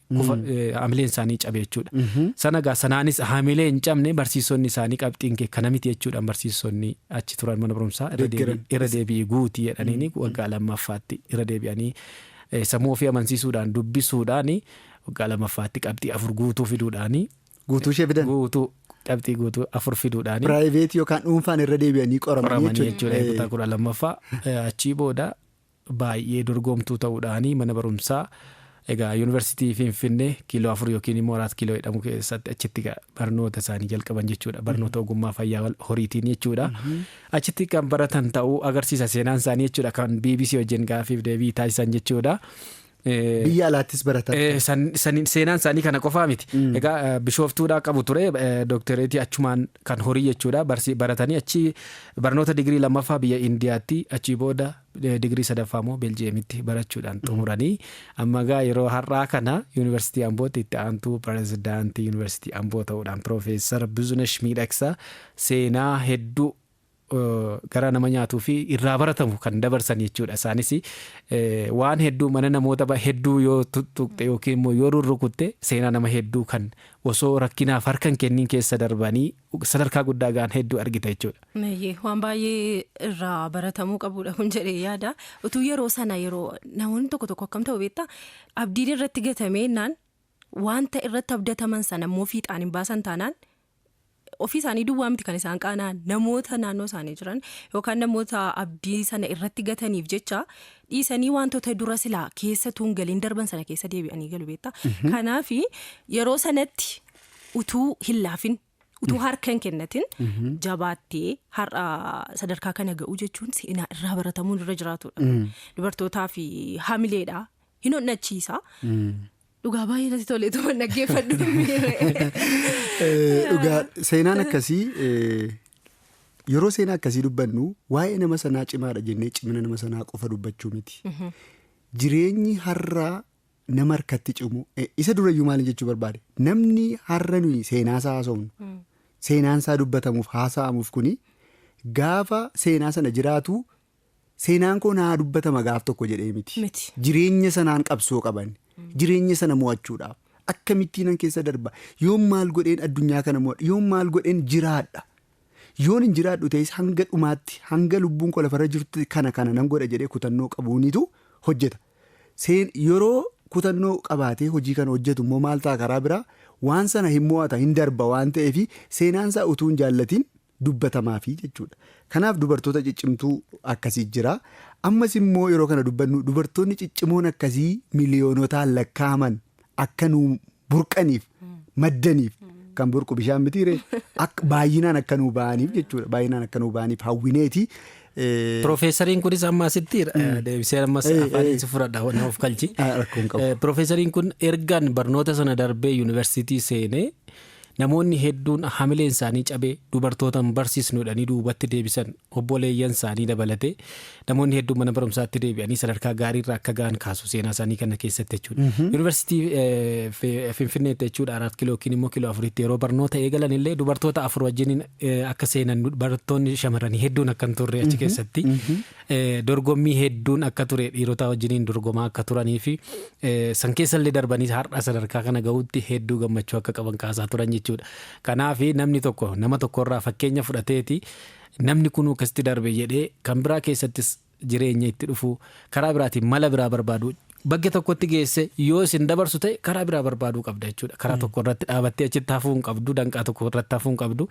hamileen isaanii cabe jechuudha. Sana egaa sanaanis hamilee hin cabne, barsiisonni isaanii qabxiin kee kana miti jechuudhaan barsiisonni achi turan mana barumsaa irra deebi'ii guutii jedhaniini waggaa lammaffaatti irra deebi'anii sammuu ofii amansiisuudhaan, dubbisuudhaan, waggaa lammaffaatti qabxii 4 guutuu fiduudhaani. Guutuu ishee fidan? Guutuu, qabxii guutuu 4 fiduudhaani. Private yookaan dhuunfaan irra deebi'anii qoramanii jechuudha. Kutaa 12ffaa achii booda baay'ee dorgomtuu ta'uudhaani mana barumsaa egaa Yuunivarsiitii Finfinnee kiiloo 4 yookiin immoo 4 kiiloo jedhamu keessatti achitti barnoota isaanii jalqaban jechuudha. Barnoota ogummaa fayyaa horiitiin jechuudha. Achitti kan baratan ta'uu agarsiisa seenaan isaanii jechuudha, kan BBC wajjin gaaffiif deebii taasisan jechuudha. Biyya alaattis baratan. Seenaan isaanii kana qofaa miti. Egaa Bishooftuudhaa qabu ture dooktereetii achumaan kan horii jechuudha. Baratanii achi barnoota digirii lammaffaa biyya Indiyaatti, achii booda digirii sadaffaa immoo Beeljiyeemitti barachuudhaan xumuranii amma egaa yeroo har'aa kana Yuunivarsiitii Ambootti itti aantuu pirezidaantii Yuunivarsiitii Amboo ta'uudhaan Piroofeesar Bizunesh Miidhagsaa seenaa hedduu gara nama nyaatuu fi irraa baratamu kan dabarsan jechuudha. Isaanis waan hedduu mana namoota hedduu yoo tuttuqxe yookiin immoo yoo rurrukutte, seenaa nama hedduu kan osoo rakkinaaf harka hin kennin keessa darbanii sadarkaa guddaa ga'an hedduu argita jechuudha. Meeyyee, waan baay'ee irraa baratamuu qabudha kun jedhee yaada. Utuu yeroo sana, yeroo namoonni tokko tokko akkam ta'u beektaa, abdiin irratti gatamee naan wanta irratti abdataman sana immoo fiixaan hin baasan taanaan, ofii isaanii duwwaa miti kan isaan qaana'an, namoota naannoo isaanii jiran yookaan namoota abdii sana irratti gataniif jecha dhiisanii wantoota dura silaa keessa tuun galiin darban sana keessa deebi'anii galu, beektaa. Kanaaf yeroo sanatti utuu hin laafin, utuu harka hin kennatin jabaattee har'a sadarkaa kana ga'uu jechuun seenaa irraa baratamuun irra jiraatudha. Dubartootaa fi hamileedha. Hin onnachiisa. Dhugaa baay'ee natti toleetu dhaggeeffadhu. Dhugaa, seenaan akkasii, yeroo seenaa akkasii dubbannu, waa'ee nama sanaa cimaadha jennee cimina nama sanaa qofa dubbachuu miti. Jireenyi har'aa nama harkatti cimu isa durayyuu maal jechuu barbaade, namni har'a nuyi seenaa isaa haasofnu, seenaan isaa dubbatamuuf haasa'amuuf kuni, gaafa seenaa sana jiraatu seenaan koo naa dubbatama gaaf tokko jedhee miti. Miti. Jireenya sanaan qabsoo qaban, jireenya sana mo'achuudhaaf akkamittiin nan keessa darba, yoon maal godheen addunyaa kana mo'adha, yoon maal godheen jiraadha, yoon hin jiraadhu ta'es hanga dhumaatti, hanga lubbuun koo lafarra jirtu kana kana nan godha jedhee kutannoo qabuunitu hojjeta. Yeroo kutannoo qabaatee hojii kana hojjetu immoo maal ta'a? Karaa biraa waan sana hin mo'ata, hin darba waan ta'eef seenaan isaa utuu hin jaallatiin dubbatamaafi jechuudha. Kanaaf dubartoota ciccimtuu akkasii jira. Ammas immoo yeroo kana dubbannu, dubartoonni ciccimoon akkasii miliyoonotaan lakkaa'aman akka nuu burqaniif, maddaniif, kan burqu bishaan mitiire, akka baay'inaan akka nuu ba'aniif jechuudha. Baay'inaan akka nuu ba'aniif hawwineeti. Piroofeesariin kunis amma asitti deebisee ammas afaan si fudhadha, na of kalchi. Rakkoon qabu. Piroofeesariin kun ergaan barnoota sana darbee yuunivarsiitii seenee, namoonni hedduun hamileen isaanii cabee dubartoota hin barsiisnu jedhanii duubatti deebisan, obboleeyyan isaanii dabalatee namoonni hedduun mana barumsaatti deebi'anii sadarkaa gaariirra akka ga'an kaasu seenaa isaanii kana keessatti jechuudha. Yuunivarsiitii Finfinneetti jechuudha, 4 kiiloo yookiin immoo kiiloo 4tti yeroo barnoota eegalan illee dubartoota 4 wajjin akka seenan, barattoonni shamarranii hedduun akka hin turre achi keessatti, dorgommii hedduun akka ture, dhiirota wajjiniin dorgomaa akka turanii fi san keessallee darbanii har'a sadarkaa kana gahuutti hedduu gammachuu akka qaban kaasaa turan jechuudha. Kanaaf namni tokko nama tokkorraa fakkeenya fudhateeti namni kun akkasitti darbe jedhee kan biraa keessattis jireenya itti dhufu karaa biraatiin mala biraa barbaadu, bakka tokkotti geesse yoo isin dabarsu ta'e karaa biraa barbaaduu qabda jechuudha. Karaa tokko irratti dhaabattee achitti hafuu hin qabdu, danqaa tokko irratti hafuu hin qabdu.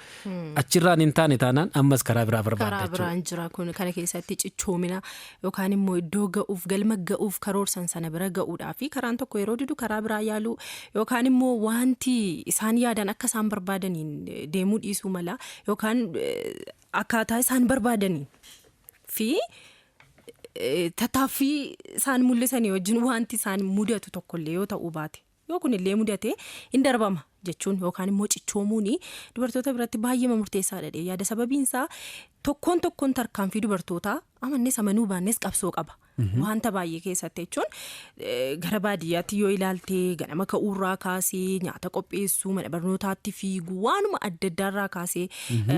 Achirraan hin taane taanaan ammas karaa biraa barbaadda Karaa jechuudha. biraan jira. Kun kana keessatti cichoomina yookaan immoo iddoo ga'uuf, galma ga'uuf karoorsan sana bira ga'uudhaa fi karaan tokko yeroo didu karaa biraa yaaluu yookaan immoo wanti isaan yaadan akka isaan barbaadaniin deemuu dhiisuu mala yookaan akkaataa isaan barbaadaniin fi tattaaffii isaan mul'isanii wajjin wanti isaan mudatu tokkollee yoo ta'uu baate, yoo kunillee mudate hin darbama jechuun yookaan immoo cichoomuun dubartoota biratti baay'ee murteessaadha jedhee yaada. Sababiin isaa tokkoon tokkoon tarkaanfii dubartootaa amannes amanuu baannes qabsoo qaba. Wanta baay'ee keessatti jechuun gara baadiyyaatti yoo ilaalte, ganama ka'uurraa kaasee, nyaata qopheessuu, mana barnootaatti fiiguu, waanuma adda addaarraa kaasee,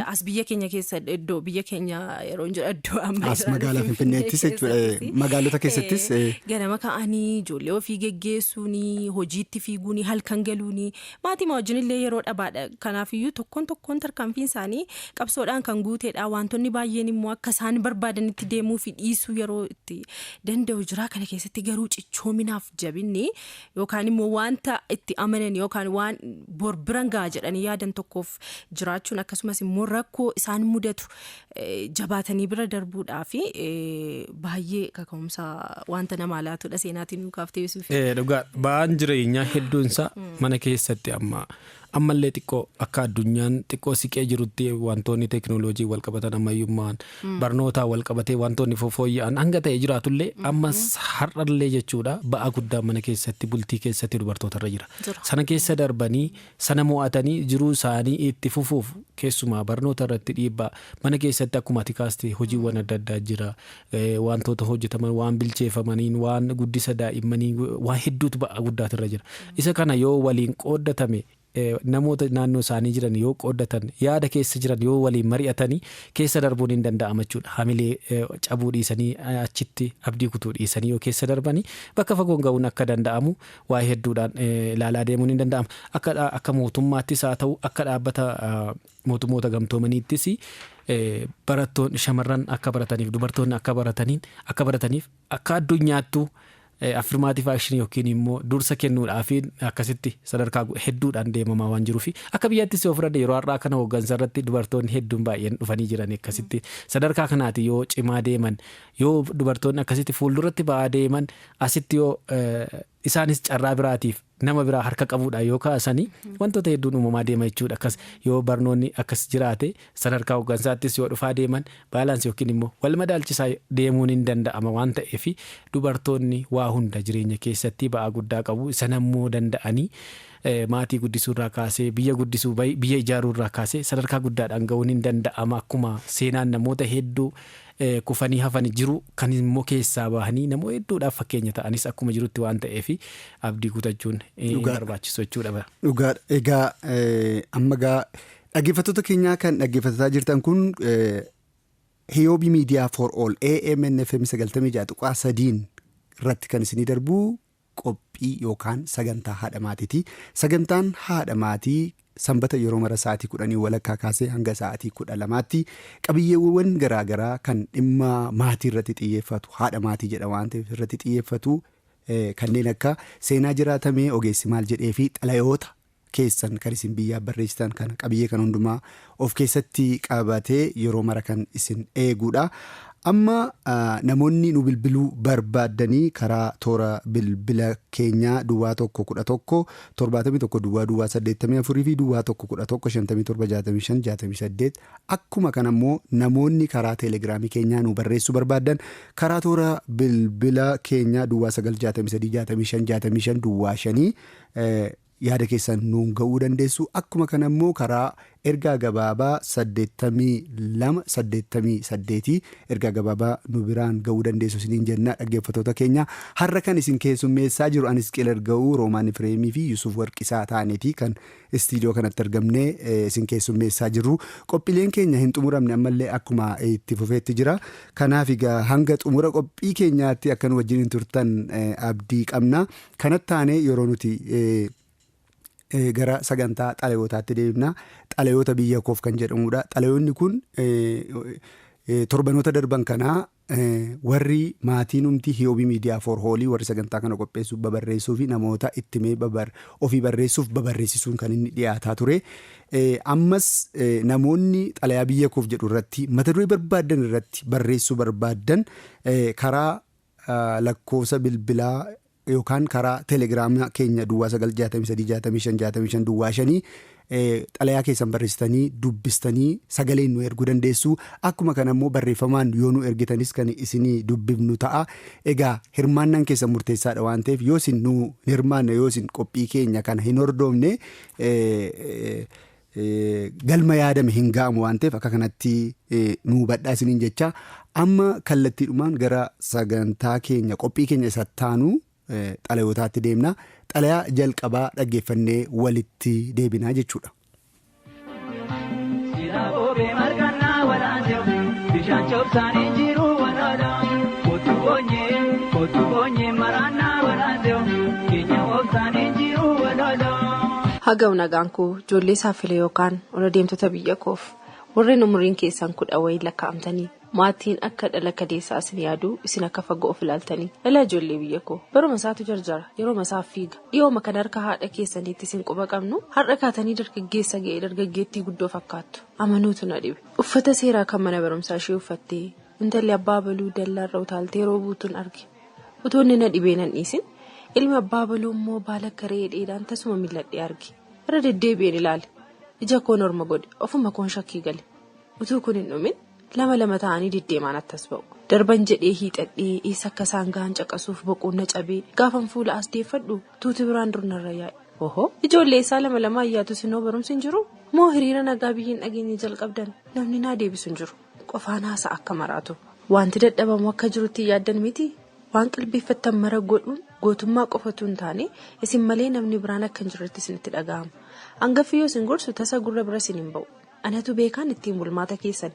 as biyya keenya keessa, iddoo biyya keenya yeroo hin jedhu, iddoo amma As magaalaa Finfinneettis jechuudha, magaalota keessattis. Ganama ka'anii ijoollee ofii geggeessuuni, hojiitti fiiguuni, halkan galuuni, maatii wajjin illee yeroo dhabaadha. Kanaafiyyuu tokkoon tokkoon tarkaanfiin isaanii qabsoodhaan kan guuteedha. Wantoonni baay'een immoo akka isaan barbaadanitti deemuu fi dhiisuu yeroo itti danda'u jira. Kana keessatti garuu cichoominaaf jabinni yookaan immoo wanta itti amanan yookaan waan bor biran ga'a jedhanii yaadan tokkoof jiraachuun, akkasumas immoo rakkoo isaan mudatu jabaatanii bira darbuudhaa fi baay'ee kaka'umsa wanta namaa laatudha seenaatiin nu kaaftee Yuusuf. Dhugaa, ba'aan jireenyaa hedduunsaa mana keessatti amma ammallee xiqqoo akka addunyaan xiqqoo siqee jirutti, wantoonni teekinooloojii wal qabatan, ammayyummaan barnootaan wal qabatee wantoonni fooyya'an hanga ta'e jiraatullee, ammas har'allee jechuudha, ba'aa guddaa mana keessatti, bultii keessatti dubartootarra jira. Sana keessa darbanii, sana mo'atanii jiruu isaanii itti fufuuf, keessumaa barnoota irratti dhiibbaa, mana keessatti akkuma ati kaaste hojiiwwan adda addaa jira, wantoota hojjetaman, waan bilcheeffamaniin, waan guddisa daa'immanii, waan hedduutu ba'aa guddaatu irra jira. Isa kana yoo waliin qooddatame, namoota naannoo isaanii jiran yoo qooddatan, yaada keessa jiran yoo waliin mari'atanii, keessa darbuun hin danda'ama jechuudha. Hamilee cabuu dhiisanii, achitti abdii kutuu dhiisanii yoo keessa darbanii, bakka fagoon ga'uun akka danda'amu waa hedduudhaan ilaalaa deemuun hin danda'ama. Akka mootummaattis haa ta'u, akka dhaabbata mootummoota gamtoomaniittis, barattoonni shamarran akka barataniif, dubartoonni akka barataniif, akka addunyaattuu affirmative action yookiin immoo dursa kennuudhaaf akkasitti sadarkaa hedduudhaan deemamaa waan jiruufi, akka biyyaattis yoo fudhanne, yeroo har'aa kana hooggansa irratti dubartoonni hedduun baay'een dhufanii jiran. Akkasitti sadarkaa kanaati yoo cimaa deeman, yoo dubartoonni akkasitti fuulduratti ba'aa deeman, asitti yoo isaanis carraa biraatiif nama biraa harka qabuudha yoo kaasanii, wantoota hedduun uumamaa deema jechuudha. Akkas yoo barnoonni akkas jiraate, sadarkaa hooggansaattis yoo dhufaa deeman, balance yookiin immoo wal madaalchisaa deemuun hin danda'ama waan ta'eef, dubartoonni waa hunda jireenya keessatti ba'aa guddaa qabu. Sanammoo danda'anii maatii guddisuurraa kaasee, biyya guddisuu, biyya ijaaruurraa kaasee sadarkaa guddaadhaan ga'uun hin danda'ama. Akkuma seenaan namoota hedduu kufanii hafan jiru, kan immoo keessaa bahanii namoota hedduudhaaf fakkeenya ta'anis akkuma jirutti waan ta'eef, abdii kutachuun hin barbaachisu jechuudha. Dhugaadha. Egaa amma gaa dhaggeeffattoota keenyaa, kan dhaggeeffataa jirtan kun Hiyoobii Miidiyaa for All AMN FM 96.3n irratti kan isinii darbu qophii yookaan sagantaa haadha maatiiti. Sagantaan haadha maatii sanbata yeroo mara sa'aatii 10:30 kaasee hanga sa'aatii 12tti qabiyyeewwan garaagaraa kan dhimma maatii irratti xiyyeeffatu, haadha maatii jedha waan ta'eef irratti xiyyeeffatu, kanneen akka seenaa jiraatamee, ogeessi maal jedhee fi xalayoota keessan kan isin biyyaaf barreessitan kana, qabiyyee kan hundumaa of keessatti qabatee yeroo mara kan isin eeguudha. Amma namoonni nu bilbiluu barbaaddanii karaa toora bilbila keenyaa 0111 71 00 84 fi 0111 57 65 68, akkuma kana immoo namoonni karaa teelegiraamii keenyaa nu barreessuu barbaaddan karaa toora bilbila keenyaa 09 63 65 65 05 yaada keessan nuun ga'uu dandeessu. Akkuma kana immoo karaa ergaa gabaabaa 82 88 ergaa gabaabaa nu biraan ga'uu dandeessu isiniin jenna. Dhaggeeffattoota keenya, har'a kan isin keessummeessaa jiru anis Qilarga'uu, Roomaan Fireemii fi Yusuf Warqisaa taaneeti kan istiidiyoo kanatti argamnee isin keessummeessaa jirru. Qophiileen keenya hin xumuramne, ammallee akkuma itti fufeetti jira. Kanaaf egaa hanga xumura qophii keenyaatti akka nu wajjin turtan abdii qabna. Kanatti taanee yeroo nuti gara sagantaa xalayootaatti deemna. Xalayoota biyya koof kan jedhamudha. Xalayoonni kun torbanoota darban kanaa warri maatiin humti Hiyoobii Miidiyaa for All, warri sagantaa kana qopheessuuf, babarreessuu fi namoota ittimee ofii barreessuuf babarreessisuun kan inni dhiyaataa ture. Ammas namoonni xalayaa biyya koof jedhu irratti mata duree barbaaddan irratti barreessuu barbaaddan karaa lakkoofsa bilbilaa yookaan karaa teelegiraama keenya 09 63 65 65 05 xalayaa keessan barreessitanii, dubbistanii sagaleen nu erguu dandeessu. Akkuma kana immoo barreeffamaan yoo nu ergitanis kan isinii dubbifnu ta'a. Egaa hirmaannaan keessan murteessaadha waan ta'eef, yoo isin nu hirmaanne, yoo isin qophii keenya kana hin hordofne Galma yaadame hin ga'amu waan ta'eef akka kanatti nu hubadhaa isiniin jecha amma kallattiidhumaan gara sagantaa keenya qophii keenya isa taanu xalayootaatti deemna. Xalayaa jalqabaa dhaggeeffannee walitti deebinaa jechuudha. Hagam nagaan koo ijoollee saafilee yookaan ol adeemtota biyya koof warreen umriin keessan 10 wayii lakkaa'amtanii maatiin akka dhala kadeessaa isin yaaduu isin akka fagoo of ilaaltanii dhala ijoollee biyya koo baruma isaatu jarjara yeroo masaaf fiiga dhiyooma kan harka haadha keessaniitti isin quba qabnu har'a kaatanii dargaggeessa ga'ee dargaggeettii guddoo fakkaattu amanuutu na dhibe uffata seeraa kan mana barumsaa ishee uffattee intalli abbaa baluu dallaarra utaaltee yeroo buutuun arge utuu inni na dhibee nan dhiisin. Ilmi abbaa baluu immoo baala akka re'ee dheedhaan tasuma mil'adhee arge. Irra deddeebi'een ilaale. Ija koon orma godhe. Ofuma koon shakkii gale. Utuu kun hin dhumin lama lama ta'anii deddeemaan attas ba'u. Darban jedhee hiixadhee eessa akka isaan gahan caqasuuf boqonna cabee gaafan fuula as deeffadhu tuuti biraan durnarra yaa'e. Ohoo! Ijoollee isaa lama lama ayyaatu sinoo barumsi hin jiru? Moo hiriira nagaa biyyiin dhageenye jalqabdan namni naa deebisu hin jiru. Qofaan haasa'a akka maraatu. Wanti dadhabamu akka jirutti yaaddan miti? Waan qalbeeffattan mara godhuun gootummaa qofatu hin taane isin malee namni biraan akka hin jirretti isinitti dhaga'ama. Hangaffi yoo isin gorsu tasa gurra bira isin hin ba'u. Anatu beekaan ittiin bulmaata keessan.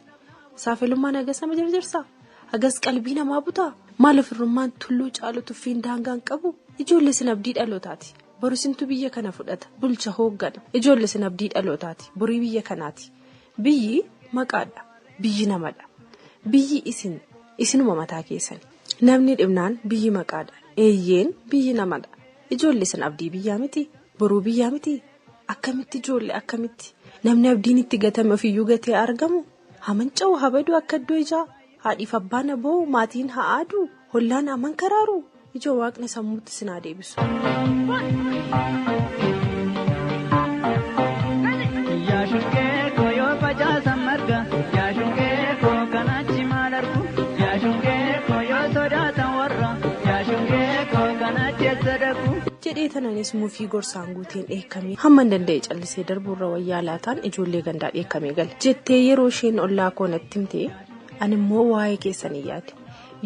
Saafilummaan hagas nama jarjarsaa? Hagas qalbii namaa butaa? Maal ofirrummaan tulluu caalu tuffiin daangaan qabu? Ijoollee isin abdii dhalootaati. Boru isintu biyya kana fudhata. Bulcha hooggana. Ijoollee isin abdii dhalootaati. Borii biyya kanaati. Biyyi maqaadha. Biyyi namadha. Biyyi isin isinuma mataa keessani. Namni dhibnaan biyyi maqaadha. Eeyyeen biyyi namadha. Ijoollee isin abdii biyyaa miti? Boruu biyyaa miti? Akkamitti ijoollee akkamitti? Namni abdiin itti gatame ofiyyuu gatee argamu? Hamanca'u habaduu akka iddoo ijaa? Haadhiif abbaan aboo maatiin haa aaduu? Hollaan aman karaaru? Ijoo waaqni sammuutti isin haa deebisu. Jedhee tananis mufii gorsaan guuteen dheekkamee hamma hin danda'e callisee darbuurra wayyaa laataan ijoollee gandaa dheekkamee gale. Jettee yeroo isheen ollaa koo natti himte ani immoo waa'ee keessanii yaade.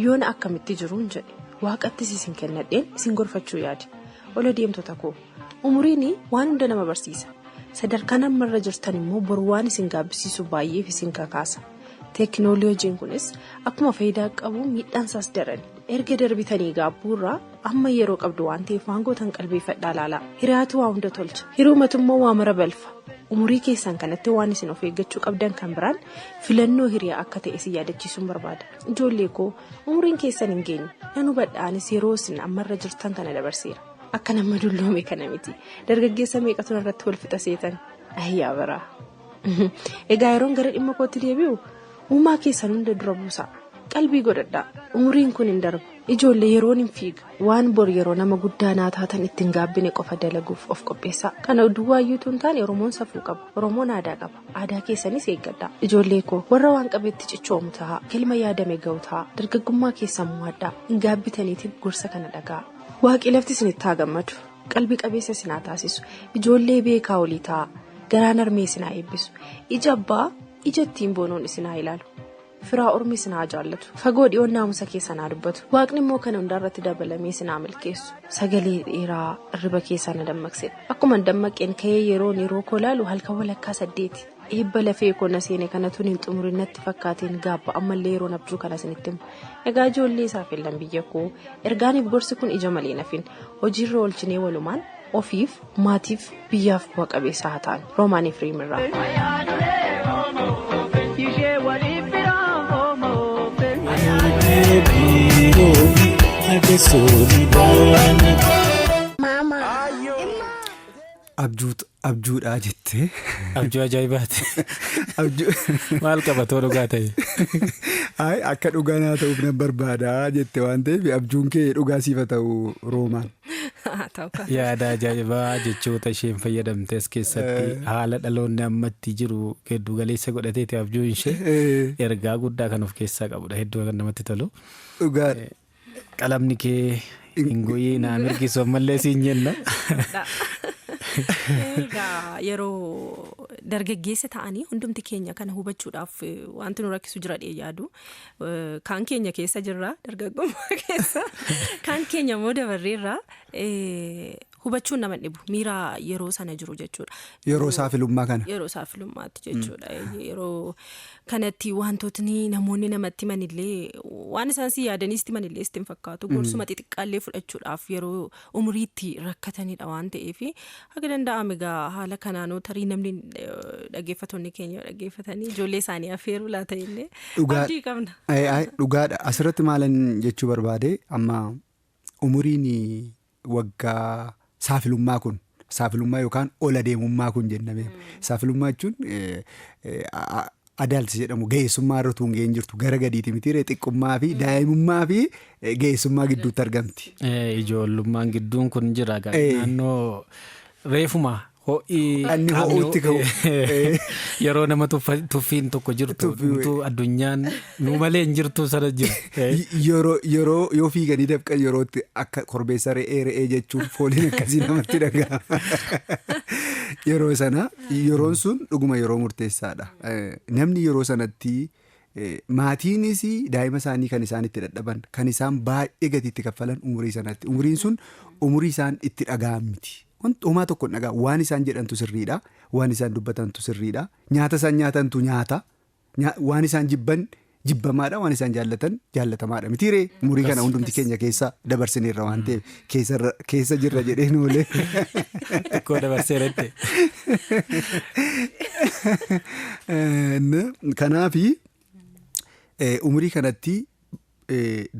Yoona akkamitti jiruun jedhe waaqattis isin kennadheen isin gorfachuu yaade. Ola deemtota koo umuriin waan hunda nama barsiisa. Sadarkaan ammarra jirtan immoo boru waan isin gaabbisiisu baay'eef isin kakaasa. Teekinooloojiin kunis akkuma faayidaa qabu miidhaansaas darani. Erga darbitanii gaabbuurraa amma yeroo qabdu waan ta'eef waan gootan qalbeeffadhaa ilaalaa. Hiriyaatu waa hunda tolcha. Hiriyoomatu immoo waa mara balfa. Umurii keessan kanatti waan isin of eeggachuu qabdan kan biraan filannoo hiriyaa akka ta'e isin yaadachiisuun barbaada. Ijoollee koo umuriin keessan hin geenye. Nan hubadhaanis yeroo isin ammarra jirtan kana dabarseera. Akka nama dulloome kana miti. Dargaggeessa meeqatu irratti wal fixa seetan? Ayyaa baraa. Egaa yeroon gara dhimma kootti deebi'u uumaa keessan hunda dura buusaa. Qalbii godhadhaa. Umuriin kun hin darbu. Ijoollee yeroon hin fiiga. Waan bor yeroo nama guddaa naa taatan ittiin gaabbine qofa dalaguuf of qopheessaa. Kana duwwaayyuutu hin taane Oromoon safuu qaba. Oromoon aadaa qaba. Aadaa keessanis eeggadhaa. Ijoollee koo warra waan qabeetti cichoomu ta'a. Galma yaadame ga'u ta'a. Dargaggummaa keessan mo'adhaa. Hin gaabbitaniitiin gorsa kana dhagaa. Waaqi lafti isinitti haa gammadu. Qalbii qabeessa isin haa taasisu. Ijoollee beekaa olii ta'a. Garaan harmee isin haa eebbisu. Ija abbaa ija ittiin boonuun isin haa ilaalu. Firaa ormi isin haa jaallatu. Fagoo dhiyoon naamusa keessan haa dubbatu. Waaqni immoo kana hundaarratti dabalamee isin haa milkeessu. Sagalee dheeraa irriba keessaa na dammaqsedha. Akkuma dammaqeen ka'ee yeroon yeroo koo laalu halkan walakkaa 8. Eebba lafee koo na seene kanatuun hin xumurin natti fakkaateen gaabba ammallee yeroon abjuu kana isinitti himu. Egaa ijoollee isaa fillan biyya koo ergaaniif gorsi kun ija malee nafin hojiirra oolchinee walumaan ofiif maatiif biyyaaf bu'a qabeessa haa ta'an. Roomaan Efreem irraa. Abjuudhaa jettee. Abjuu ajaa'ibaati. Maal qabatoo dhugaa ta'e? Akka dhugaa naa ta'uuf nan barbaada jette waan ta'eef abjuun kee dhugaa siif haa ta'u Roomaan. Yaada ajaa'ibaa jechoota isheen fayyadamte as keessatti haala dhaloonni ammatti jiru giddu galeessa godhateeti abjuun ishee ergaa guddaa kan of keessaa qabudha. Hedduu kan namatti tolu. Dhugaadha. Qalamni kee hin goyii naa mirgisu ammallee siin jenna. Egaa yeroo Dargaggeessa ta'anii hundumti keenya kana hubachuudhaaf wanti nu rakkisu jira dhee yaadu. Kaan keenya keessa jirra, dargaggummaa keessa. Kaan keenya immoo dabarreerra. Hubachuun nama dhibu miira yeroo sana jiru jechuudha. Yeroo saafilummaa kana. Yeroo saafilummaatti jechuudha. Yeroo kanatti wantootni namoonni namatti himanillee, waan isaan si yaadanis himanillee sitti hin fakkaatu. Gorsuma xixiqqaallee fudhachuudhaaf yeroo umuriitti rakkatanidha waan ta'eef, haga danda'ame egaa haala kanaanoo tarii namni dhaggeeffattoonni keenya dhaggeeffatanii ijoollee isaanii affeeruu laata illee abdii qabna. Dhugaadha. Asirratti maalan jechuu barbaade, amma umuriin waggaa saafilummaa kun, saafilummaa yookaan ol adeemummaa kun jenname. Saafilummaa jechuun adult jedhamu, ga'eessummaa irra utuu hin ga'in jirtu, gara gadiiti miti, xiqqummaa fi daa'imummaa fi ga'eessummaa gidduutti argamti. Ijoollummaan gidduun kun jira naannoo reefuma ho'i. Inni ho'uutti ka'u. Yeroo nama tuffiin tokko jirtu, addunyaan nu malee hin jirtu sana jira. Yeroo yoo fiiganii dafqan, yerootti akka korbeessa re'ee re'ee jechuun fooliin akkasii namatti dhaga'ama. Yeroo sana, yeroon sun dhuguma yeroo murteessaadha. Namni yeroo sanatti maatiinis daa'ima isaanii kan isaan itti dadhaban, kan isaan baay'ee gatiitti kaffalan umurii sanatti. Umuriin sun umurii isaan itti dhaga'an miti. Homaa tokko hin dhaga'an. Waan isaan jedhantu sirriidha. Waan isaan dubbatantu sirriidha. Nyaata isaan nyaatantu nyaata. Waan isaan jibban jibbamaadha. Waan isaan jaallatan jaallatamaadha. Mitiiree, umurii kana hundumti keenya keessa dabarsineerra waan ta'eef, keessa jirra jedheen oolee. Xiqqoo dabarseerette. Kanaafi umurii kanatti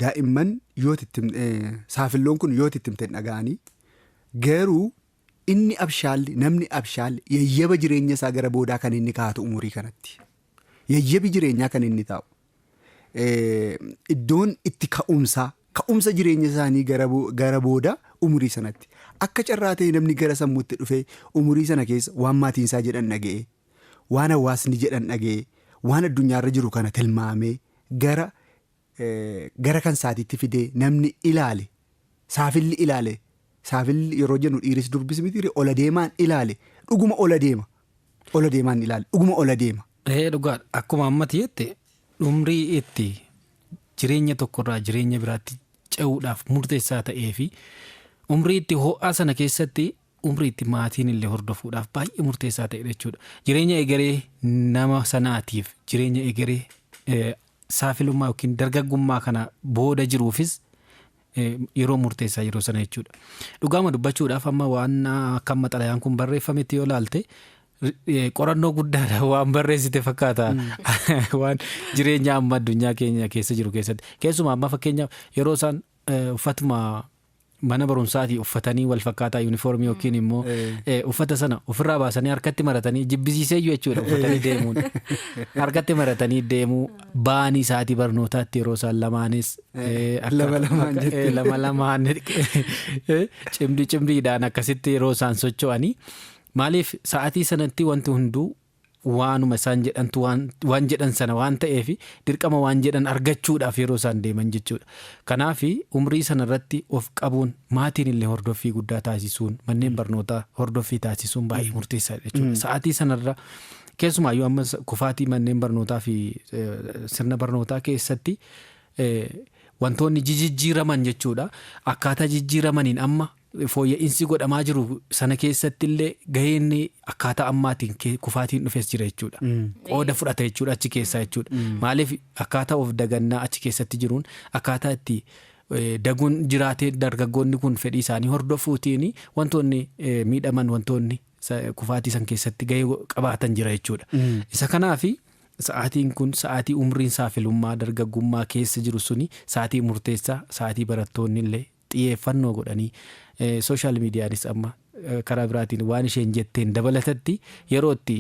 daa'imman yoo saafilloon kun yoo itti himte dhaga'anii, garuu inni abshaalli, namni abshaalli yayyaba jireenya isaa gara boodaa kan inni kaa'atu umurii kanatti. Yayyabi jireenyaa kan inni taa'u. Iddoon itti ka'umsa jireenya isaanii gara booda umurii sanatti. Akka carraa ta'e namni gara sammuutti dhufee umurii sana keessa waan maatiin isaa jedhan dhaga'e, waan hawaasni jedhan dhaga'e, waan addunyaarra jiru kana tilmaamee gara kan saatiitti fidee namni ilaale, saafilli ilaale, saafilli yeroo jennu dhiiris durbis miti, ola deemaan ilaale, dhuguma ola deema. Ola deemaan ilaale, dhuguma ola deema. Ee, dhugaadha. Akkuma ammatti jette, umrii itti jireenya tokkorraa jireenya biraatti ce'uudhaaf murteessaa ta'ee fi umrii itti ho'aa sana keessatti umrii itti maatiin illee hordofuudhaaf baay'ee murteessaa ta'edha jechuudha. Jireenya egeree nama sanaatiif, jireenya egeree saafilummaa yookiin dargaggummaa kana booda jiruufis yeroo murteessaa yeroo sana jechuudha. Dhugaama dubbachuudhaaf, amma waan akka amma xalayaan kun barreeffametti yoo ilaalte, qorannoo guddaadha waan barreessite fakkaata, waan jireenya amma addunyaa keenya keessa jiru keessatti. Keessumaa amma fakkeenyaaf yeroo isaan uffatuma mana barumsaatii uffatanii wal fakkaataa, yuunifoormii yookiin immoo uffata sana ofirraa baasanii harkatti maratanii, jibbisiisee jechuudha, uffatanii deemuun, harkatti maratanii deemuu, ba'anii sa'aatii barnootaatti yeroo isaan lamaanis Lama lamaan jette. Lama lamaan, cimdii cimdiidhaan akkasitti yeroo isaan socho'anii, maaliif sa'aatii sanatti wanti hunduu waanuma isaan jedhantu, waan jedhan sana waan ta'eef, dirqama waan jedhan argachuudhaaf yeroo isaan deeman jechuudha. Kanaaf umrii sana irratti of qabuun, maatiin illee hordoffii guddaa taasisuun, manneen barnootaa hordoffii taasisuun baay'ee murteessaadha jechuudha. Sa'aatii sanarra keessumaayyuu amma kufaatii manneen barnootaa fi sirna barnootaa keessatti wantoonni jijjiiraman jechuudha. Akkaataa jijjiiramaniin amma fooyya'insi godhamaa jiru sana keessatti illee gaheen akkaataa ammaatiin kufaatiin dhufes jira jechuudha. Qooda fudhata jechuudha achi keessaa jechuudha. Maaliif, akkaataa of dagannaa achi keessatti jiruun, akkaataa itti daguun jiraatee, dargaggoonni kun fedhii isaanii hordofuutiin wantoonni miidhaman, wantoonni kufaatii san keessatti gahee qabaatan jira jechuudha. Isa kanaafi sa'aatiin kun, sa'aatii umriin saafilummaa dargaggummaa keessa jiru suni, sa'aatii murteessaa, sa'aatii barattoonni illee xiyyeeffannoo godhanii, social mediaanis amma karaa biraatiin waan isheen jetteen dabalatatti yeroo itti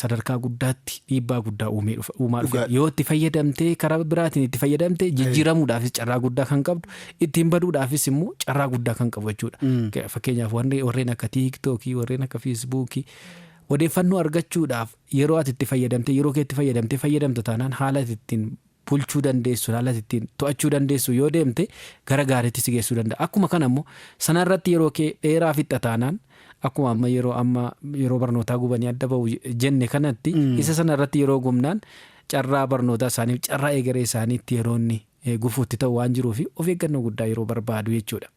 sadarkaa guddaatti dhiibbaa guddaa uumaa dhufe, yoo itti fayyadamtee, karaa biraatiin itti fayyadamtee, jijjiiramuudhaafis carraa guddaa kan qabdu, ittiin baduudhaafis immoo carraa guddaa kan qabu jechuudha. Fakkeenyaaf warreen akka TikTokii, warreen akka Facebookii, odeeffannoo argachuudhaaf yeroo ati itti fayyadamtee, yeroo kee itti fayyadamtee fayyadamta taanaan, haala ati ittiin bulchuu dandeessu, haala ati ittiin to'achuu dandeessu yoo deemte, gara gaariitti si geessuu danda'a. Akkuma kana immoo sanarratti yeroo kee dheeraa fixa taanaan, Akkuma amma yeroo amma yeroo barnootaa gubanii adda ba'u jenne kanatti isa sana irratti yeroo gubnaan carraa barnootaa isaaniif carraa egeree isaaniitti yeroo inni gufuutti ta'u waan jiruuf of eeggannoo guddaa yeroo barbaadu jechuudha.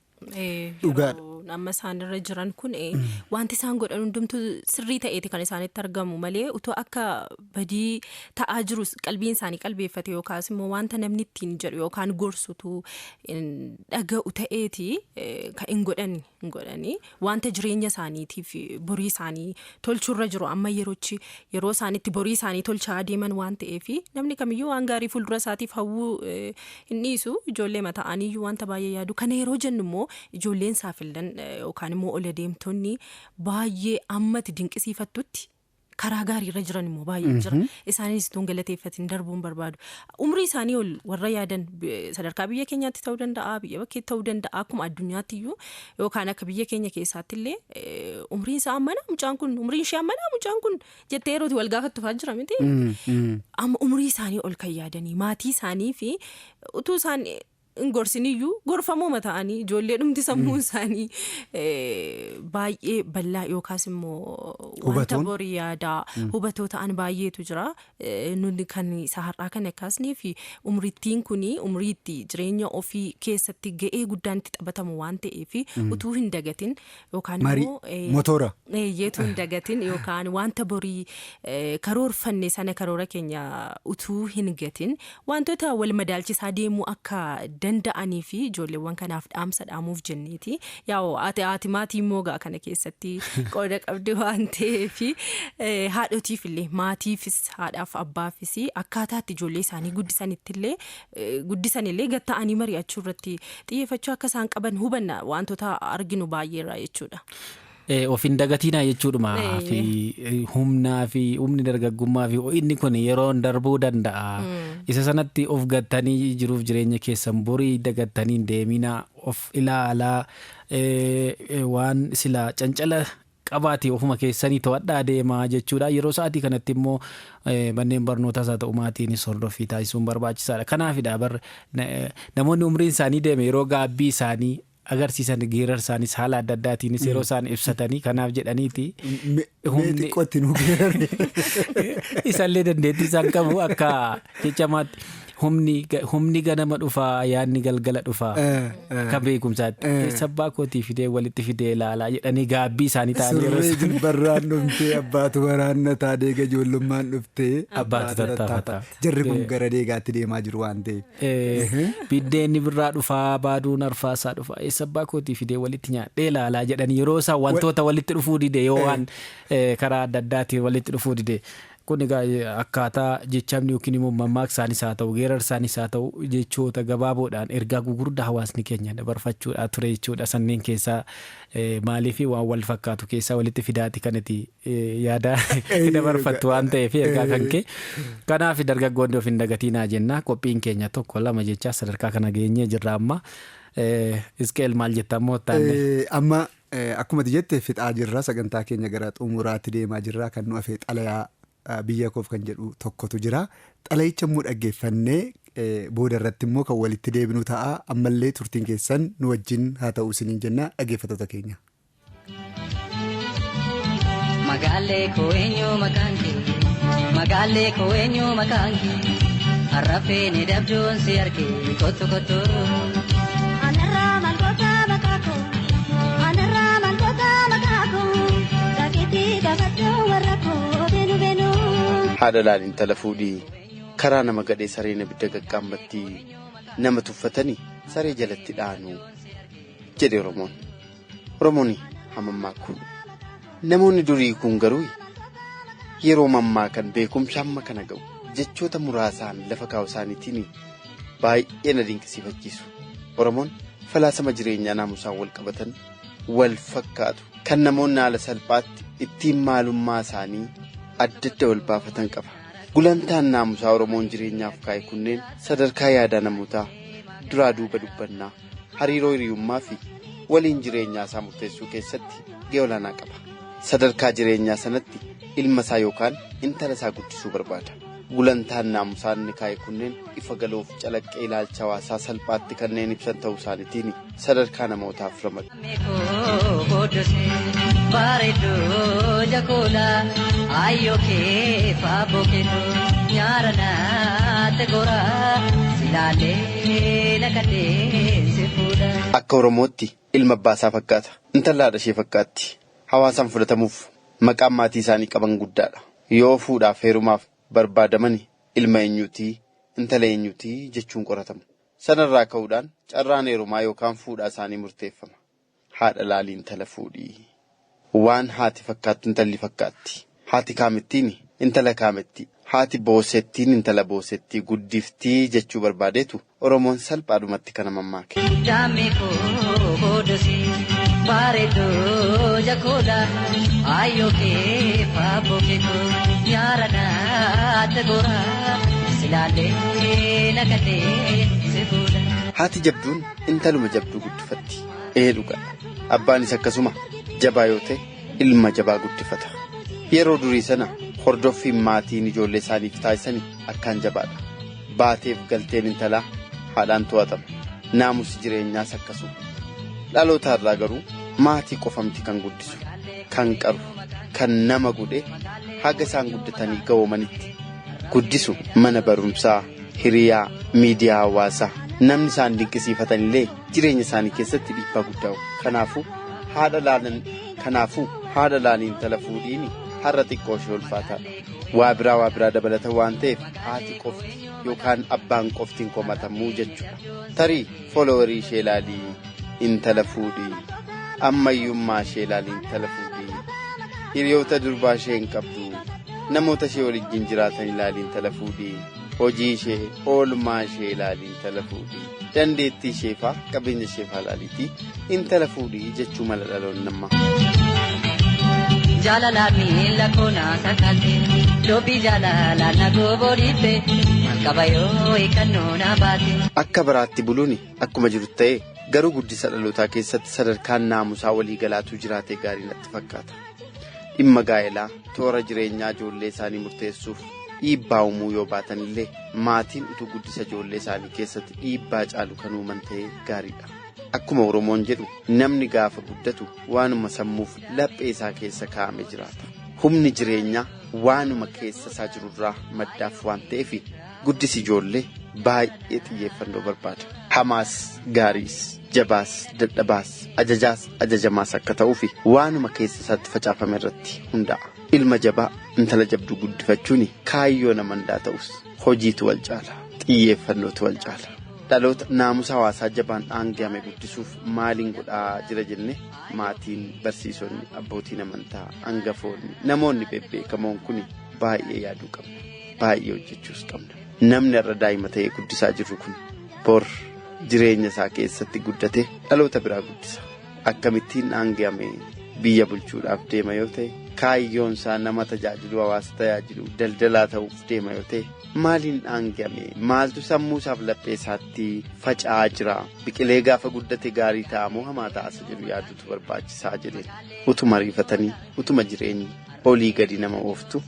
Dhugaadha. Amma isaan irra jiran kun wanti isaan godhan hundumtuu sirrii ta'eeti kan isaanitti argamu malee utuu akka badii ta'aa jiru qalbiin isaanii qalbeeffate yookaas immoo wanta namni ittiin jedhu yookaan gorsutu dhaga'u ta'eeti kan hin godhani wanta jireenya isaaniitiif borii isaanii tolchuurra jiru amma yeroochi yeroo isaanitti borii isaanii tolchaa adeeman waan ta'eef namni kamiyyuu waan gaarii fuuldura isaatiif hawwuu hin dhiisu ijoollee mata'aniyyuu wanta baay'ee yaadu kana yeroo jennu immoo ijoolleen saafillan yookaan immoo ol adeemtonni baay'ee ammatti dinqisiifattutti karaa gaarii irra jiran immoo baay'ee jira. Isaanis tun galateeffatiin darbuun barbaadu. Umrii isaanii ol warra yaadan sadarkaa biyya keenyaatti ta'uu danda'a, biyya bakkeetti ta'uu danda'a, akkuma addunyaatti iyyuu yookaan akka biyya keenya keessaatti illee umriin isaa ammanaa mucaan kun umriin ishee ammanaa mucaan kun jettee yerootti wal gaafattu fa'aa jira miti. Amma umrii isaanii ol kan yaadanii maatii isaanii fi utuu isaan hin gorsiniyyuu gorfamoo ta'anii ijoollee dhumti sammuun isaanii baay'ee bal'aa yookaas immoo wanta borii yaadaa hubatoo ta'an baay'eetu jira. Nuni kan isa har'aa kana kaasnee fi umrittiin kun umriitti jireenya ofii keessatti ga'ee guddaan itti taphatamu waan ta'eef utuu hin dagatin yookaan immoo motora eeyyeetu hin dagatin yookaan wanta borii karoorfanne sana karoora keenya utuu hin gatin wantoota wal madaalchisaa deemuu akka danda'anii fi ijoolleewwan kanaaf dhaamsa dhaamuuf jenneeti. Yaa'u haati maatii immoo gaa kana keessatti qooda qabdi waan ta'eef haadhotiif illee maatiifis haadhaaf abbaafis akkaataatti ijoollee isaanii guddisanillee gatta'anii mari'achuu irratti xiyyeeffachuu akka isaan qaban hubanna wantoota arginu baay'eerraa jechuudha. Of hin dagatinaa jechuudhuma fi humnaa fi humni dargaggummaa fi inni kun yeroo darbuu danda'a. Isa sanatti of gattanii jiruuf jireenya keessan borii dagattanii deeminaa of ilaalaa waan sila cancala qabaate ofuma keessanii to'adhaa deemaa jechuudha. Yeroo sa'aatii kanatti immoo manneen barnootaas haa ta'u maatiinis hordoffii taasisuun barbaachisaadha. Kanaafidha bar namoonni umriin isaanii deeme yeroo gaabbii isaanii agarsiisan geerarsaanis haala adda addaatiinis yeroo isaan ibsatanii kanaaf jedhaniiti. Humni xiqqootti nu geerarre. Isallee dandeettii isaan qabu akka jechamaatti humni ganama dhufaa yaadni galgala dhufaa akka beekumsaatti sabbaa kootii fidee walitti fidee ilaalaa jedhanii gaabbii isaanii ta'an yeroo Surree jilbarraan dhuftee abbaatu waraannataa deega ijoollummaan dhuftee abbaatu tattaafata. Jarri kun gara deegaatti deemaa jiru waan ta'eef. Biddeenni birraa dhufaa baaduun arfaasaa dhufaa eessa abbaa kootii fidee walitti nyaadhee ilaalaa jedhanii yeroo isaan wantoota walitti dhufuu dide yoo waan karaa adda addaatiin walitti dhufuu dide. Kun egaa akkaataa jechamni yookiin immoo mammaaksaanis haa ta'u geerarsaanis haa ta'u jechoota gabaaboodhaan ergaa gugurdaa hawaasni keenya dabarfachuudhaa ture jechuudha. Sanneen keessaa maaliif waan wal fakkaatu keessaa walitti fidaati kanati yaada dabarfattu waan ta'eef ergaa kan kee. Kanaaf dargaggoonni of hin dagatinaa jenna. Qophiin keenya 1 2 jechaa sadarkaa kana geenyee jirra amma. Isqeel maal jetta ammoo taanne? Amma akkuma jette fixaa jirra sagantaa keenya gara xumuraatti deemaa jirra kan nu hafe xalayaa biyya koof kan jedhu tokkotu jira. Xalayicha immoo dhaggeeffannee booda irratti immoo kan walitti deebinu ta'a. Ammallee turtiin keessan nu wajjin haa ta'u isiniin jenna dhaggeeffattoota keenya. Magaalee koo eenyu maqaan kee? Magaalee koo eenyu maqaan kee? Arrafee ni dabjuun si argee kottu kottu. Anarraa malkoota maqaa koo? Anarraa malkoota maqaa koo? Dhaqeetii gaafadhoo warra koo beenu beenu. Haadha laal intala fuudhii karaa nama gadhee sareen abidda qaqqaammatti nama tuffatanii saree jalatti dhaanu jedhe Oromoon. Oromoon hammammaakku. Namoonni durii kun garuu yeroo mammaakan beekumsa hamma kana ga'u jechoota muraasaan lafa kaa'u isaaniitiin baay'ee na dinqisiifachiisu. Oromoon falaasama jireenyaa naamusaan wal qabatan wal fakkaatu kan namoonni haala salphaatti ittiin maalummaa isaanii adda adda wal baafatan qaba. Gulantaan naamusaa Oromoon jireenyaaf kaa'e kunneen sadarkaa yaadaa namootaa duraa duuba dubbannaa hariiroo hiriyummaa fi waliin jireenyaa isaa murteessuu keessatti gahee olaanaa qaba. Sadarkaa jireenyaa sanatti ilma isaa yookaan intala isaa guddisuu barbaada. Gulantaan naamusaa inni kaa'e kunneen ifa galoof calaqqee ilaalcha hawaasaa salphaatti kanneen ibsan ta'uu isaaniitiin sadarkaa namootaaf ramadu. Bareedduu jakoola ayyoo kee faaboo keetu nyaara naatti gora silaalee naqatee si fuudha. Akka Oromootti ilma abbaasaa fakkaata. Intala haadha ishee fakkaatti. Hawaasaan fudhatamuuf maqaan maatii isaanii qaban guddaadha. Yoo fuudhaaf heerumaaf barbaadaman ilma eenyuutii, intala eenyuutii jechuun qoratamu. Sanarraa ka'uudhaan carraan heerumaa yookaan fuudhaa isaanii murteeffama. Haadha laalii intala fuudhii. Waan haati fakkaattu intalli fakkaatti. Haati kaamettiin intala kaametti. Haati boosettiin intala boosettii guddiftii jechuu barbaadeetu Oromoon salphaadhumatti kana mammaake. Dammee koo boodosi bareedduu jakoola ayyoo kee faaboo keetu nyaara naatti gora silaalee naqatee si fuudha. Haati jabduun intaluma jabduu guddifatti. Ee dhugaadha. Abbaanis akkasuma jabaa yoo ta'e ilma jabaa guddifata. Yeroo durii sana hordoffiin maatiin ijoollee isaaniif taasisan akkaan jabaadha. Baateef galteen intalaa haadhaan to'atama. Naamusi jireenyaas akkasuma. Dhaloota irraa garuu maatii qofamti kan guddisu, kan qaru, kan nama godhe haga isaan guddatanii ga'oomanitti guddisu mana barumsaa, hiriyaa, miidiyaa hawaasaa namni isaan dinqisiifatan illee jireenya isaanii keessatti dhiibbaa guddaa uumu. Kanaafuu haadha laalan kanaafuu haadha laaliin intala fuudhiini har'a xiqqoo ishee ulfaataadha. Waa biraa dabalata waan ta'eef haati qofti yookaan abbaan qofti hin komatamuu jechuudha. Tarii foolowerii ishee ilaalii intala fuudhii, ammayyummaa ishee ilaalii intala fuudhii, hiriyoota durbaa ishee hin qabdu, namoota ishee waliin jiraatan ilaalii intala fuudhii, hojii ishee, oolmaa ishee ilaalii intala fuudhii, dandeettii ishee faa qabeenya ishee faa ilaaliitii intala fuudhii jechuu mala dhaloonni namaa. Jaalala miila koonaa sakaalte dubbii jaalala na gobooriitte qaba yoo eeggannoo na baate. Akka baraatti buluun akkuma jiru ta'ee garuu guddisa dhalootaa keessatti sadarkaan naamusaa waliigalaatu jiraatee gaarii natti fakkaata. Dhimma gaa'elaa toora jireenyaa ijoollee isaanii murteessuuf dhiibbaa uumuu yoo baatan illee maatiin utuu guddisa ijoollee isaanii keessatti dhiibbaa caalu kan uuman ta'ee gaariidha. Akkuma Oromoon jedhu namni gaafa guddatu waanuma sammuuf laphee isaa keessa kaa'ame jiraata. Humni jireenyaa waanuma keessa isaa jirurraa maddaaf waan ta'eef guddisi ijoollee baay'ee xiyyeeffannoo barbaada. Hamaas gaariis jabaas dadhabaas ajajaas ajajamaas akka ta'uuf waanuma keessa isaatti facaafame irratti hundaa'a. Ilma jabaa intala jabduu guddifachuun kaayyoo nama hundaa ta'us hojiitu wal caala xiyyeeffannootu wal caala. Dhaloota naamusa hawaasaa jabaan dhaangame guddisuuf maaliin godhaa jira jenne maatiin barsiisonni abbootiin amantaa hangafoonni namoonni bebbeekamoon kun baay'ee yaaduu qabna baay'ee hojjechuus qabna namni har'a daa'ima ta'ee guddisaa jirru kun bor jireenya isaa keessatti guddatee dhaloota biraa guddisa akkamittiin dhaangame biyya bulchuudhaaf deema yoo ta'e kaayyoon isaa nama tajaajilu hawaasa tajaajilu daldalaa ta'uuf deema yoo ta'e. Maaliin dhaangame maaltu sammuu isaaf laphee isaatti faca'aa jira biqilee gaafa guddate gaarii ta'a moo hamaa ta'a isa jedhu yaaduutu barbaachisaa jedheen utuma ariifatanii utuma jireenyi olii gadi nama ooftu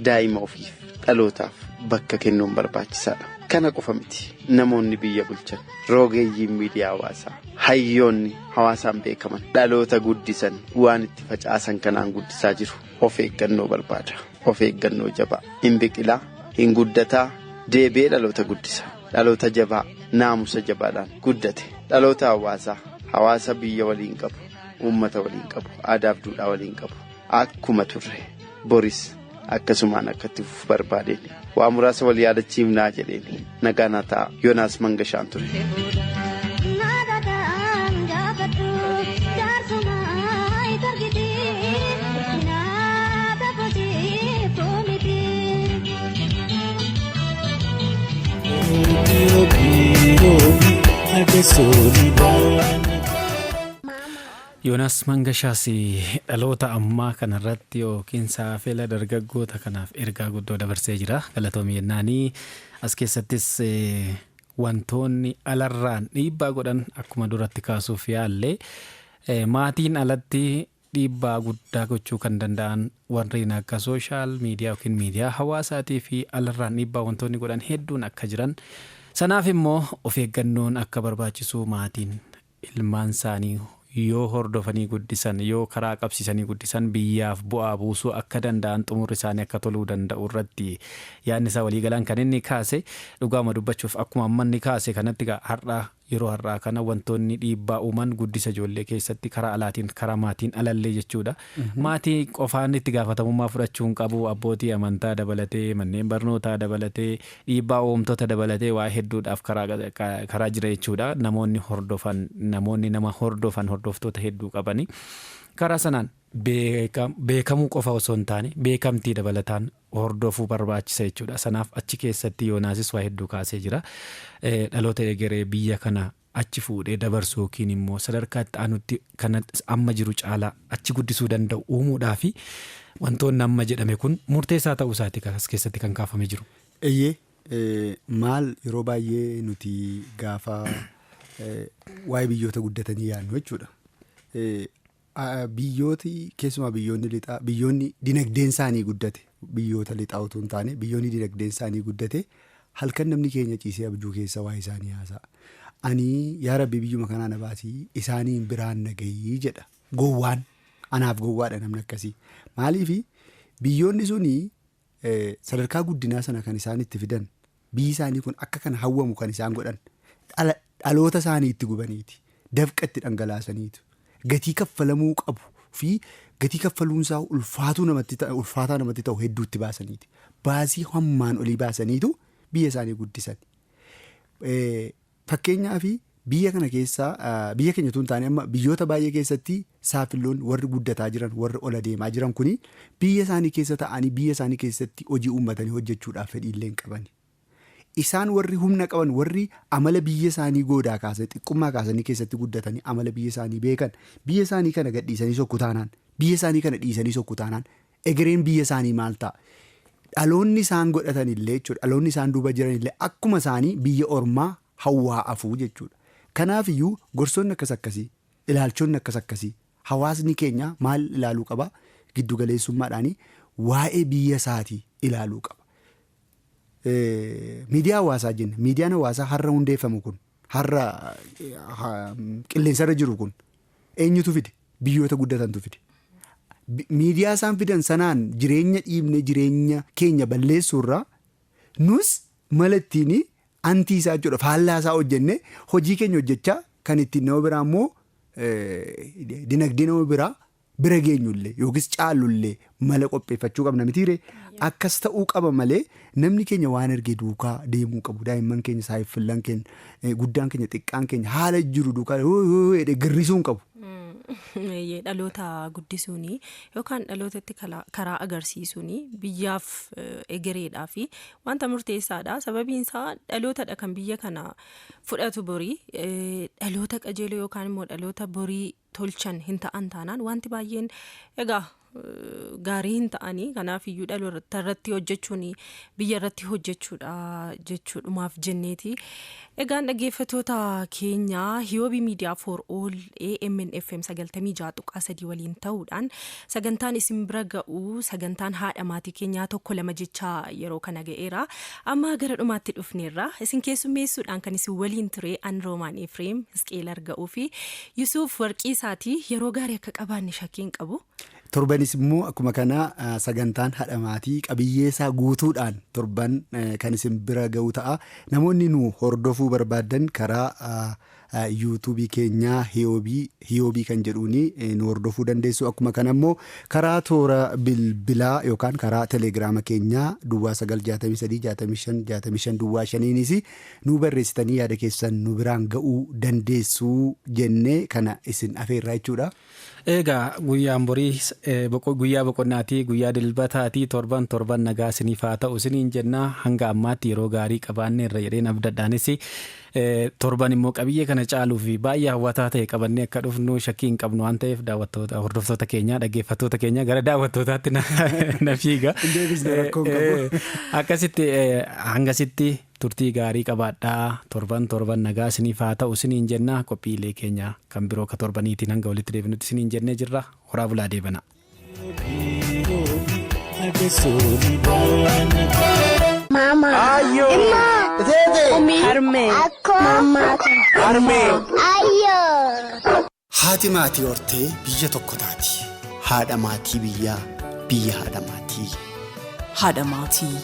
daa'ima ofiif dhalootaaf bakka kennuun barbaachisaadha. Kana qofa miti namoonni biyya bulchan rogeeyyiin miidiyaa hawaasaa hayyoonni hawaasaan beekaman dhaloota guddisan waan itti facaasan kanaan guddisaa jiru of eeggannoo barbaada of eeggannoo jabaa hin biqilaa. Hin guddataa deebi'ee dhaloota guddisa dhaloota jabaa naamusa jabaadhaan guddate dhaloota hawaasaa hawaasa biyya waliin qabu uummata waliin qabu aadaaf duudhaa waliin qabu akkuma turre boris akkasumaan akkatti barbaadeen waa muraasa wal yaadachiifnaa jedheen nagaan haa ta'a Yoonaas Mangashaan ture. Yoonaas Mangashaas dhaloota ammaa kanarratti yookiin saafela dargaggoota kanaaf ergaa guddoo dabarsee jira. Galatoomii jennaanii as keessattis wantoonni alarraan dhiibbaa godhan akkuma duratti kaasuuf yaallee maatiin alatti dhiibbaa guddaa gochuu kan danda'an warreen akka social media yookiin miidiyaa hawaasaatii fi alarraan dhiibbaa wantoonni godhan hedduun akka jiran sanaaf immoo of eeggannoon akka barbaachisu maatiin ilmaan isaanii Yoo hordofanii guddisan, yoo karaa qabsiisanii guddisan, biyyaaf bu'aa buusuu akka danda'an, xumurri isaanii akka toluu danda'u irratti yaadni isaa waliigalaan kan inni kaase. Dhugaama dubbachuuf, akkuma amma inni kaase kanatti, har'a, yeroo har'aa kana, wantoonni dhiibbaa uuman guddisa ijoollee keessatti karaa alaatiin, karaa maatiin alallee jechuudha. Maatii qofaan itti gaafatamummaa fudhachuu hin qabu. Abbootii amantaa dabalatee, manneen barnootaa dabalatee, dhiibbaa uumtoota dabalatee, waa hedduudhaaf karaa jira jechuudha. Namoonni hordofan, namoonni nama hordofan, hordoftoota hedduu qabani. Karaa sanaan beekamuu qofa osoo hin taane, beekamtii dabalataan hordofuu barbaachisa jechuudha. Sanaaf achi keessatti Yoonaasis waa hedduu kaasee jira. Dhaloota egeree biyya kana achi fuudhee dabarsuu yookiin immoo sadarkaa itti aanutti kan amma jiru caalaa achi guddisuu danda'u uumuudhaa fi wantoonni amma jedhame kun murteessaa ta'uu isaati as keessatti kan kaafamee jiru. Eeyyee, maal, yeroo baay'ee nuti gaafa waa'ee biyyoota guddatanii yaadnu jechuudha. Biyyooti, keessumaa biyyoonni lixaa, biyyoonni dinagdeen isaanii guddate, biyyoota lixaa utuu hin taane biyyoonni dinagdeen isaanii guddate, halkan namni keenya ciisee abjuu keessa waa'ee isaanii haasa'a. Ani yaa Rabbi, biyyuma kanaa na baasii, isaaniin biraan na gahii jedha. Gowwaan anaaf gowwaadha namni akkasii. Maaliifi, biyyoonni suni sadarkaa guddinaa sana kan isaan itti fidan, biyyi isaanii kun akka kana hawwamu kan isaan godhan, dhaloota isaanii itti gubaniiti. Dafqa itti dhangalaasaniitu. Gatii kaffalamuu qabu fi gatii kaffaluunsaa ulfaatuu namatti ulfaataa namatti ta'u hedduutti baasaniiti. Baasii hammaan olii baasaniitu biyya isaanii guddisan. Fakkeenyaaf, biyya kana keessaa, biyya keenya tun taane, amma biyyoota baay'ee keessatti saafilloon warri guddataa jiran, warri ol adeemaa jiran kuni, biyya isaanii keessa ta'anii biyya isaanii keessatti hojii uummatanii hojjechuudhaaf fedhiillee hin qaban. Isaan warri humna qaban, warri amala biyya isaanii goodaa kaasanii, xiqqummaa kaasanii keessatti guddatanii amala biyya isaanii beekan, biyya isaanii kana gadhiisanii sokku taanaan, biyya isaanii kana dhiisanii sokku taanaan, egereen biyya isaanii maal ta'a? Dhaloonni isaan godhatan illee jechuudha. Dhaloonni isaan duuba jiran illee akkuma isaanii biyya ormaa hawwaa afuu jechuudha. Kanaaf iyyuu gorsoonni akkas akkasii, ilaalchonni akkas akkasii, hawaasni keenya maal ilaaluu qaba? Giddugaleessummaadhaanii waa'ee biyya isaatii ilaaluu qaba. Miidiyaa hawaasaa jenna. Miidiyaan hawaasaa har'a hundeeffamu kun, har'a qilleensarra jiru kun, eenyutu fide? Biyyoota guddatantu fide. Miidiyaa isaan fidan sanaan jireenya dhiibnee jireenya keenya balleessuurraa, nus mala ittiin antii isaa jechuudha, faallaa isaa hojjenne, hojii keenya hojjechaa kan ittiin nama biraa immoo dinagdee nama biraa bira geenyullee yookiis caallullee mala qopheeffachuu qabna mitiire? Akkas ta'uu qaba malee namni keenya waan arge duukaa deemuu qabu. Daa'imman keenya, saayifillan keenya, guddaan keenya, xiqqaan keenya haala jiru duukaa jedhee girrisuu hin qabu. Dhaloota guddisuuni yookaan dhalootatti karaa agarsiisuuni biyyaaf egereedhaa fi wanta murteessaadha. Sababiin isaa dhalootadha kan biyya kana fudhatu borii. Dhaloota qajeeloo yookaan immoo dhaloota borii tolchan hin ta'an taanaan, wanti baay'een egaa gaarii hin ta'anii. Kanaaf iyyuu dhaloota irratti hojjechuun biyya irratti hojjechuudha jechuudhumaaf jenneeti. Egaan dhaggeeffattoota keenya, Hiyoobii Miidiyaa for All AMN FM 96.3 waliin ta'uudhaan sagantaan isin bira ga'u, sagantaan haadha maatii keenyaa, tokko lama jecha yeroo kana ga'eera. Amma gara dhumaatti dhufneerra. Isin keessummeessuudhaan kan isin waliin ture an Roomaan Efreem, Hisqeel Arga'uu fi Yusuuf Warqiisaatii. Yeroo gaarii akka qabaanne shakkii hin qabu. Torbanis immoo akkuma kana sagantaan haadha maatii qabiyyee isaa guutuudhaan torban kan isin bira ga'u ta'a. Namoonni nu hordofuu barbaadan karaa yuutuubii keenyaa Hiyoobii kan jedhuuni nu hordofuu dandeessu. Akkuma kana immoo karaa toora bilbilaa yookaan karaa telegiraama keenyaa 0963656505niinis nu barreessitanii yaada keessan nu biraan ga'uu dandeessu jennee kana isin afeerraa jechuudha. Egaa guyyaan borii guyyaa boqonnaatii, guyyaa dilbataatii. Torban torban nagaa isiniif haa ta'u isiniin jennaa. Hanga ammaatti yeroo gaarii qabaanneerra jedheen abdadhaanis, torban immoo qabiyyee kana caaluu fi baay'ee hawwataa ta'e qabannee akka dhufnu shakkii hin qabnu waan ta'eef, daawwattoota, hordoftoota keenya, dhaggeeffattoota keenya, gara daawwattootaatti na fiiga. Akkasitti hangasitti turtii gaarii qabaadhaa. Torban torban nagaa isiniif haa ta'u isiniin jennaa. Qophiilee keenya kan biroo ka torbaniitiin hanga walitti deebinutti isiniin jennee jirra. Horaa bulaa, deebana. Mama. Ayyoo. Imma. Teete. Umi. Harmee. Akkoo. Mama. Harmee. Ayyoo. Haati maatii hortee biyya tokko taati. Haadha maatii biyyaa, biyya haadha maatii. Haadha maatii.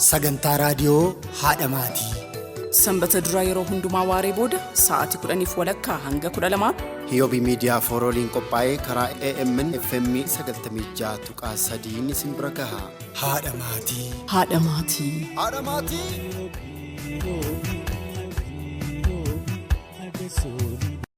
Sagantaa raadiyoo haadha maatii. Sanbata duraa yeroo hundumaa waaree booda sa'aatii 10:30 hanga 12 Hiyoobii Miidiyaa Foorooliin qophaa'ee karaa AMN FM 96.3 isin bira gaha. Haadha maatii. Haadha maatii. Haadha maatii.